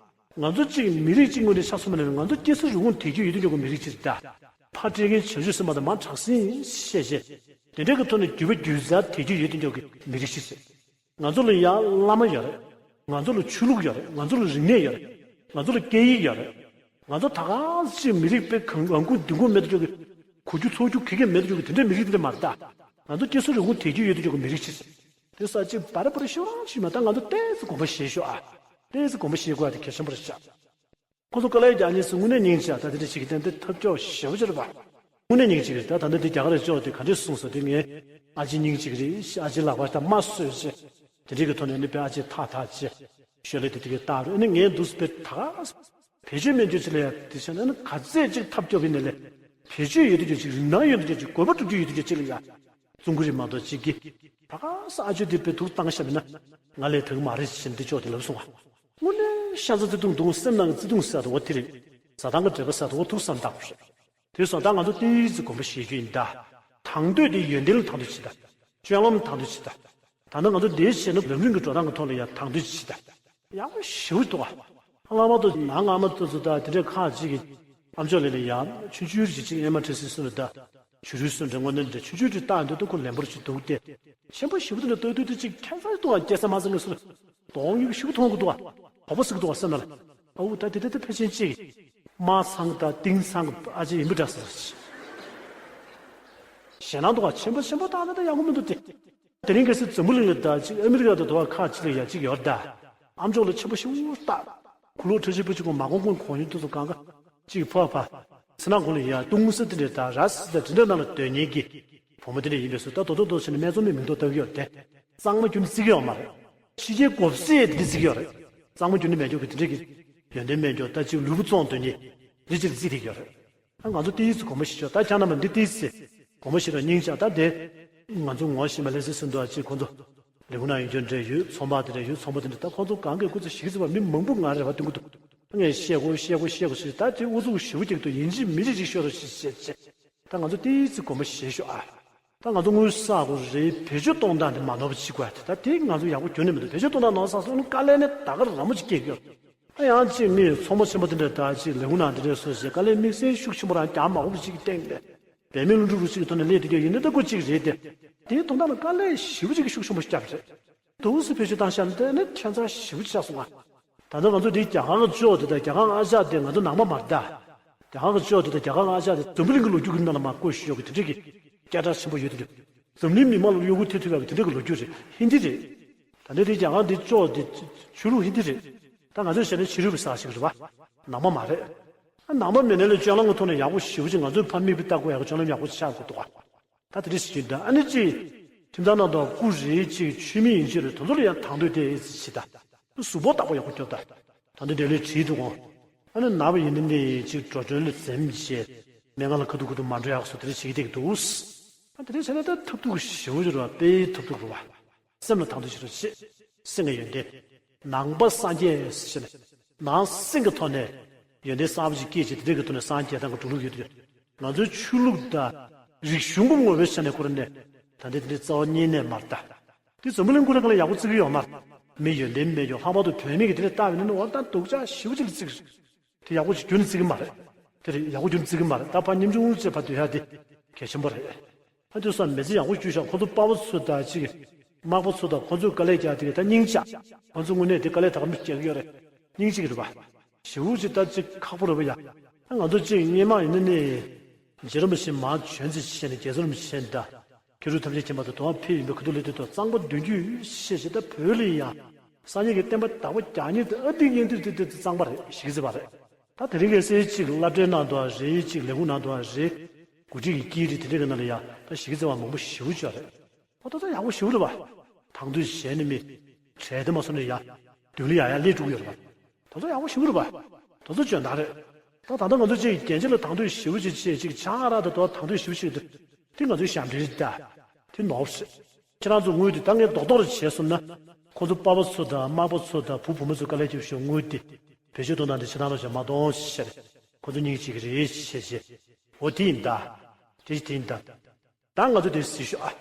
ང་ཚོ་གཅིག་མི་རིགས་གཅིག་ངོས་ནས་ཆ་མཚོན་པ་ན་ང་ཚོ་སྐྱེ་ས་རི་བོང་དེད་རྒྱུ་ཡོད་དུ་འཇོག་གི་མི་རིགས་གཅིག་རེད་ད། ཕ་སྤྲེལ་རྒན་བྱང་ཆུབ་སེམས་དཔའ་དང་མ་དྲག་ཟིན་བཤད་བྱས། དེ་འདྲའི་གི་ཐོག་ནས་རྒྱུད་པ་རྒྱུད་རྩ་དེད་རྒྱུ་ཡོད་དུ་འཇོག་གི་མི་རིགས་གཅིག་རེད། ང་ཚོ་ལ་ཡང་བླ་མ་ཡོད་རེད། ང་ཚོ་ལ་ཆོས་ལུགས་ཡོད་རེད། ང་ཚོ་ལ་རིག་གནས་ཡོད་རེད། ང་ཚོ་ལ་སྐད་ཡིག་ཡོད་རེད། ང་ཚོ་ད་ག་ཅིག་མི་རིགས་དཔེ་གང་ང་ཁུངས་འདི་ཁུངས་མེད་དུ་འཇོག་གི། གོ་རྒྱུ་ཚོར་རྒྱུ་གི་གེ་མེད་དུ་འཇོག་གི་དེ་འདྲའི་མི་རིགས་དེ་འདྲ་མ་རེད་ད། ང་ཚོ་སྐྱེ་ས་རི་བོང་དེད་རྒྱུ་ཡོད་དུ་འཇོག་གི་མི་རིགས་གཅིག་རེད། དེ་ས་ཅིག་བར་བར་ཤོག་རང་ཤིག་མ་ད་ང་ཚོ་ཏོག་ཙམ་དགོངས་པ་བཞེས་ཤོག་ཨ། ཏོག་ཙམ་དགོངས་པ་བཞེས་དགོས་ཡ་དེ་གལ་ཆེན་པོ་རེད་ཤག་ཁོ་ཚོ་དཀའ་ལས་རྒྱག་མཁན་ཚོ་དངོས་གནས་སྙིང་རྗེ། ད་དེ་འདྲ་བྱེད་ཀྱི་ཏན་ཏན་ཐབས་སྐྱོ་ཞེ་པོ་ཅིག་རེད་པ། དངོས་གནས་སྙིང་རྗེ་གི་རེད། ད་ད་ནི་དེ་རྒྱ་གར་ལ་ཅོག་དེ་ག་འདྲས་གསུངས་སོང་དེ། ངའི་ཨ་ཅེ་སྙིང་རྗེ་གི་རེད། ཨ་ཅེ་ལག་པ་ད་མ་གསོས་ཅེ། དེ་འདྲས་ཀྱི་ཐོག་ནས་ནི་པའི་ཨ་ཅེ་ཐག་ཐག་ཅེ། ཤོད་ལེ་དེ་དེ་གི་རྟགས་རེད། ཨ་ནི་ངའི་འདུག་སེ་པའི་ད་ག་བེད་སྤྱོད་མེད་རྒྱུ་ཅི་ལ་ཡ་དེ་བྱས་ན་ནི་ག་ཚད་ཅིག་ཐབས་སྐྱོ་བའི་ནི་ལས། བེད་སྤྱོད་ཡོད་དུ་རྒྱུ་ཅིག་རིན་ཐང་ཡོད་དུ་རྒྱུ་ཅིག་དགོས་པ་སྒྲུབ་རྒྱུ་ཡོད་དུ་རྒྱུ་ཅིག་ལ་ཡ། བཙུན་གུ་རེད་མ་གཏོགས་གཅིག་གིས། ད་ག་ས་ཨ་ཅོ་དེ་པའི་ཐུགས་བཏང་ཤ་མིན་ན། ང་ལས་དག་མ་རེད་ཟེར་འདི་ཅོག་དེ་ལབ་སོང་བ། དངོས་གནས་ཤ་ཚ་བརྩེ་དུང་དུང་སེམས་ནང་གི་བརྩེ་དུང་ཟེར་དུ་བ་དེ་རེད། ཟ་ཐང་གི་འབྲེལ་བ་ཟེར་དུ་བ་ཐུགས་བསམ་དག་པོ་རེད། དེ་སོང་ད་ང་ཚོ་ཏིས་ཙི་དགོངས་པ་བཞེས་རྒྱུ་ཡིན་ད། དང་དོད་དེ་ཡོན་ཏན་ལ་དང་དོད་བྱེད་ད། སྤྱོད་ལམ་དང་དོད་བྱེད་ད། ད་ནི་ང་ཚོ་འདིའི་ཆེད་ནི་ལམ་རིམ་གྱི་འགྲོ་སྟངས་ཀྱི་ཐོག་ལ་ཡང་དང་དོད་བྱེད་ད། ཡག་པོ་ཞེ་པོ་འདུག་ཨ། ལྷག་པར་དུ་ནང་སྔ་མ་དུ་ཚོ་ད་དེ་འདྲའི་ཁག་ཅིག་གིས་ཨམ་ཅོག་ལས་ལ་ཡ་ཆུང་ཆུང་རེ་ཅིག་ཨེ་མ་ཁྲི་སི་སུ་ལ་ད་བྱུ་རུའི་སུ་འདྲ་དངོས་གནས་འདྲ་ཆུང་ཆུང་རེ་བཏགས་འདུག་ཏུ་ཁོ་ལན་པོར་ཅིག་འདུག་སྟེ། ཆེན་པོ་ཞེ་པོ་དེ་འདྲ་ལྟོས་དུས་དེ་ཅིག་ཁྱད་མཚར་འདུག་ཨ། སྐྱེ་ས་མ་ཚང་གི་སུ་གདོང་ཡུག་ཞེ་པོ་མཐོང་གི་འདུག་ཨ། བོ་བོ་ཟིག་འདུག་ཨ་སེམས་ནང་ལ། ཨ་འུ་ད་དེ་དེ་དེ་ཕལ་ཆེན་ཅིག་དམག་ཚང་དང་ཏིང་ཚང་གི་ཨ་ཅེ་ཡིན་པ་འདྲ་ཟེར། ཞེད་སྣང་འདུག་ཨ། ཆེན་པོ་ཆེན་པོ་བཏགས་ན་ད་ཡག་པོ་མི་འདུག་སྟེ། དེ་རིང་ཁ་སང་འཛམ་བུ་གླིང་ལ་ད་ཅིག་ཨ་མི་རི་ཀ་དང་དུ་བ་ཁག་ཅིག་ལ་ཡ་ཅིག་ཡོད་ད། ཨམ་ཅོག་ལ་ཆེན་པོ་ཞེ་པོ་བཏགས། ཁུ་ལོ་ཁྲི་ཆེན་པོ་ཅིག་གོ་མ་གོང་གོང་གོང་ཡུལ་དུ་སུ་གང་ག་ཅིག་ཕོ་ཕ། ཚེ་ནག་གོང་ལ་ཡ་ཏུང་ས་དེ་འདྲ་ད་ར་སི་ད་དེ་འདྲ་ནང་ལ་སྡོད་མཁན་གྱི་བུ་མོ་དེ་འདྲ་ཡིན་པས་སུ་ད་དོ་དོ་དོ་བྱས་ནས་སྨད་འཚོང་མའི་མིང་ཐོ་བཏགས་ཡོད་དེ། གཙང་མ་ཁྱོན་ནས་བརྩི་གི་ཡོད་མ་རེད། ཕྱི་རྒྱལ་གོ་སྲིད་དེ་འདྲ་བརྩི་གི་ཡོད་རེད། གཙང་མ་ཁྱོན་ནས་མེད་ཀྱོག་གི་དེ་འདྲ་གི་ཡོན་ཏན་མེད་ཀྱོག་ད་ཅིག་ལུས་པོ་བཙོང་སྡོད་མཁན་རེ་ཅིག་བརྩི་བསྡད་ཀྱི་ཡོད་རེད། ཨ་ང་ཚོ་ཏིས་ཙི་དགོངས་པ་བཞེས་ཆོག་ད་ཁྱེད་རྣམ་པ་འདི་ཏིས་ཙི་དགོངས་པ་བཞེས་རོགས། སྙིང་རྗེ། ད་དེ་ང་ཚོ་ངོ་ཤེས་མ་ལེ་ཟེར་ཟིན་འདུག་ཅིག་ཁོང་ཚོ་ལས་ཁུངས་ནང་ཡོད་རྒྱུ་འདྲ་ཡོད། ཚོང་པ་དེ་འདྲ་ཡོད། ཚོང་པ་དེ་འདྲ་ད་ཁོང་ཚོ་གང་གི་སྐུ་ཚེ་ཞིག་ཟིན་པ་མི་མང་པོ་ང་རེ་བ་སྟོན་གི་འདུག་ངས་བཤད་དགོས་བཤད་དགོས་བཤད་དགོས་ཞེས་ད་དེ་ཨུ་ཚུགས་ཞེ་པོ་ཅིག་འདུག་ཡིན་གཅིག་མིན་གཅིག་ཅིག་ཤོད་རོགས་ཞེས་བཤད་བྱས། ད་ང་ཚོ་ཏིས་ཙི་དགོངས་པ་བཞེས་ཤོག་ཨ། ད་ང་ཚོ་དངུལ་བསགས་དགོས་རེད། བེད་སྤྱོད་གཏོང་སྟངས་དེ་མ་ནོར་བ་བྱེད་དགོས་ཡ་དེ་ད་དེ་ང་ཚོ་ཡག་པོ་ཁྱོན་ནས་མི་འདུག་བེད་སྤྱོད་གཏོང་སྟངས་ནོར་སོང་ཙང་དཀའ་ལས་ནི་ད་ག་རང་མོ་ཅིག་སྐྱེལ་གི་ཡོད། ད་ཡང་ཅིག་མི་ཚོང་པ་ཆེན་པོ་དེ་འདྲ་ད་ཅིག་ལས་ཁུངས་ནང་དེ་འདྲ་སོ་ཞིག་དཀའ་ལས་དམིགས་བསལ་ཤུགས་ཆེན་པོ་རང་རྒྱག་མ་དགོས་པ་ཅིག་གི་སྟེང་ནས་བེད་མེད་ལུང་ཕྲུག་རུ་ཅིག་གི་ཐོག་ནས་སླེབས་བསྡད་ཀྱི་ཡིན་ན་ད་ཁོ་གཅིག་རེད་དེ། དེའི་དོན་དག་ལ་དཀའ་ལས་ཞེ་པོ་ཅིག་གི་ཤུགས་ཆེན་པོ་བརྒྱབ་རེད། འདུག་སེ་བེད་སྤྱོད་བཏང་ཤག་ནི་དེ་ནི་ཁྱད་མཚར་ཞེ་པོ་ཅིག་ཆགས་སོང་ང་། ད་ལྟ་ང་ཚོ་འདི་རྒྱ་གར་གྱི་ཅོག་དེ་དང་རྒྱ་གར་ཨ་ཅག་དེ་ང་ཚོ་ནང་པ་མ་རེད་ད། རྒྱ་གར་གྱི་ཅོག་དེ་དང་རྒྱ་གར་ཨ་ཅག་དེ་འཛམ་བུ་གླིང་གི་ལོ་རྒྱུས་ཀྱི་ནང་ལ་མར་བཀོད་ཤེས་ཡོད་ཀྱི་དེ་འདྲ་གི་སྐད་གྲགས་ཆེན་པོ་ཡོད་དེ་འདྲ། འཛམ་གླིང་མི་མང་ལ་གཡོ་འགུལ་ཐེབས་ཐུབ་ཡག་གི་དེ་འདྲ་གི་ལོ་རྒྱུས་རེད། ཧིན་དི་རེད། ད་ལྟ་དེ་རྒྱ་གར་འདི་ཅོག་དེ་ཆོས་ལུགས་ཧིན་དི་རེད། ད་ང་ཚོས་བཤད་ན་ཕྱི་རོལ་པའི་ས་ཞིག་རེད་བ། ནང་པ་མ་རེད། ནང་པ་མིན་ནའི་ལ་སྤྱོད་ལམ་གྱི་ཐོག་ནས་ཡག་པོ་ཞེ་པོ་ཅིག་ང་ཚོས་ཕར་མིག་དཔེ་ལྟ་དགོས་ཡག་གི་སྤྱོད་ལམ་ཡག་པོ་ཆགས་དགོས་འདུག་བ། ད་དེ་འདྲ་ཞིག་ཡིན་ད། ཨ་ནི་ཅིག་ཁྱིམ་ཚང་ནང་དུ་སྐུ་རེད་ཅིག་ཆོས་མི་ཡིན་ཅིག་རེད། དེ་ཚོ་ལ་ཡང་དང་དོད་དེ་ཨེ་ཙི་བྱེད་ད། གཟུགས་པོ་བདག་པོ་ཡག་པོ་སྐྱོབ་ད། ད་འདི་འདྲ་ལས་བྲིས་འདུག་གོ། ཨ་ནི་ན་བ་ཡིན་ན་ནི་ཅིག་འགྲོ་གྲོན་ལ་འཛེམ་བྱས། སྨན་ཁང་ལ་ཁ་ཐུག་ཁ་ཐུག་མ་འགྲོ་ཡག་སོ་དེ་འདྲ་བྱེད་ཀྱི་བསྡད་ཀྱི་འདུག་ཨ་དེ་འདྲ་བྱས་ན་ད་ཐབས་སྡུག་ཞེ་པོ་ཅིག་རེད་བ། དཔེ་ཐབས་སྡུག་རེད་བ། སེམས་ལ་དང་དོད་བྱེད་རོགས་བྱེད། སེམས་ཀྱི་ཡོན་ཏན། ནང་པ་སངས་རྒྱས་ཟེར་ནས། ནང་སེམས་ཀྱི་ཐོག་ནས་ཡོན་ཏན་གསར་པ་ཅིག་སྐྱེས་བྱས་དེ་འདྲ་གི་ཐོག་ནས་སངས་རྒྱས་སྟངས་ཀྱི་འགྲོ་ལུགས་ཡོད་དེ། ང་ཚོའི་ཆོས་ལུགས་དང་རིག་གཞུང་གི་ངོ་བོའི་ཆ་ནས་བཀུར་ནས་ད་ལྟའི་དེ་འདྲའི་རྩ་བ་ཉིད་ནས་མ་རེད་ད། དེ་འཛམ་བུ་གླིང་ཀུན་ལ་ག་ལ་ཡག་པོ་བརྩི་གི་ཡོད་མ་རེད། མི་ཡོན་ཏན་མེད་ཀྱང་ལྷག་པར་དུ་བུད་མེད་ཀྱི་དེ་འདྲ་བལྟ་བ་ཡིན་ན་ནི་འོ་ད་སྡུག་ཅག་ཞེ་པོ་ཅིག་ལ་བརྩི་གི་རེད། དེ་ཡག་པོ་ཅིག་ཁྱོན་ནས་བརྩི་གི་མ་རེད། དེ་རེད། ཡག་པོ་ཁྱོན་ནས་བརྩི་གི་མ་རེད། ད་ཕར་ཉམ་ཆུང་བྱས་ཕར་སྡོད་ཡ་དེ་གལ་ཆེན་པོ་རེད། ཨ་དེ་སོགས་མི་ཚེ་ཡག་པོ་བསྐྱོད་ཤག་ཁོ་ཚོ་དཔའ་བོ་ཚོ་དང་ཅིག་དམག་པ་ཚོ་དང་ཁོ་ཚོས་དཀའ་ལས་རྒྱག་དེ་གི་ད་སྙིང་རྗེ། ཁོ་ཚོ་དངོས་གནས་དེ་དཀའ་ལས་ད་ག་མི་རྒྱག་གི་ཡོད་རེད། སྙིང་རྗེ་གི་རེད་པ། ཞེ་པོ་ཅིག་ད་ཅིག་ཁག་པོ་རེད་པ་ཡ། ང་ཚོ་ཅིག་སྔོན་མ་ཡིན་ན་ནི། རྗེ་རིན་པོ་ཆེ་མར་བྱོན་ཚེ་བྱས་ནས་རྒྱལ་ཚབ་རིན་པོ་ཆེ་དང་། མཁས་གྲུབ་ཐམས་ཅད་མཁྱེན་པ་དང་དོན་ཕེབས་ཡིན་པའི་ཁ་ཐུག་ལས་དེ་དང་གཙང་པ་མདུན་སྐྱོད་ཞེས་བྱས་ད་བོད་ལ་ཡང་། སངས་རྒྱས་ཀྱི་བསྟན་པ་བདག་པོ་རྒྱག་མཁན་དེ་ཨ་ཏི་ཡིན་དེ་དེ་དེ་གཙང་པ་རེད། ཞིག་ཟེར་བ་རེད། ད་དེ་རིང་གི་སྲས་གཅིག་སློབ་གྲྭའི་ནང་དུ་རེད། གཅིག་ལས་ཁུངས་ནང་དུ་རེད། འགོ་ཁྲིད་ཀྱི་དཀྱིལ་རེད། དེ་འདྲ་གི་ནང་ལ་ཡང་ད་ཞིག་ཟེར་བ་མང་པོ་ཞེ་པོ་ཅིག་རེད། ཨོ་ད་ད་ཡག་པོ་ཞེ་པོ་རེད་པ། དང་དོད་བྱས་ནས་མི། གྲལ་དེ་མ་སོང་ནས་ཡ། མདུན་ལ་ཡ་ཡ་སླེབས་འགྲོ་གི་ཡོད་རེད་པ། དེ་ཚོ་ཡག་པོ་ཞེ་པོ་རེད་པ། དེ་ཚོ་འཇོན་ཐང་རེད། ད་ད་ལྟ་ང་ཚོ་ཅིག་རྒྱན་ཆ་ལ་དང་དོད་ཞེ་པོ་ཅིག་བྱེད་ཅིག་ཆང་ཨ་རག་དང་དོ་དང་དོད་ཞེ་པོ་ཅིག་འདུག་དེ་ང་ཚོའི་ཞབས་འདྲེན་རེད་ད། དེ་ནོར་བ་རེད། ཁྱེད་རང་ཚོ་དངུལ་དེ་ད་ངས་རྡོག་རྡོག་རེ་བྱས་སོང་ན། ཁོ་ཚོ་པ་ཕ་ཚོ་དང་དམག་པ་ཚོ་དང་བུ་བུ་མོ་ཚོ་དཀའ་ལས་རྒྱབ་ཤོག་དངུལ་དེ། བེད་སྤྱོད་གཏོང་སྟངས་དེ་ཆེ་ཐང་ལ་བྱས་མ་གཏོང་ཞེས་བཤད་རེད། ཁོ་ཚོ་སྙིང་རྗེ་གི་རེད་ཞེས་བྱས། འོ་དེ་ཡིན་ད། དེ་དེ་ཡིན་ད། ད་ང་ཚོ་དེ་གཟིགས་ཤོག་ཨ།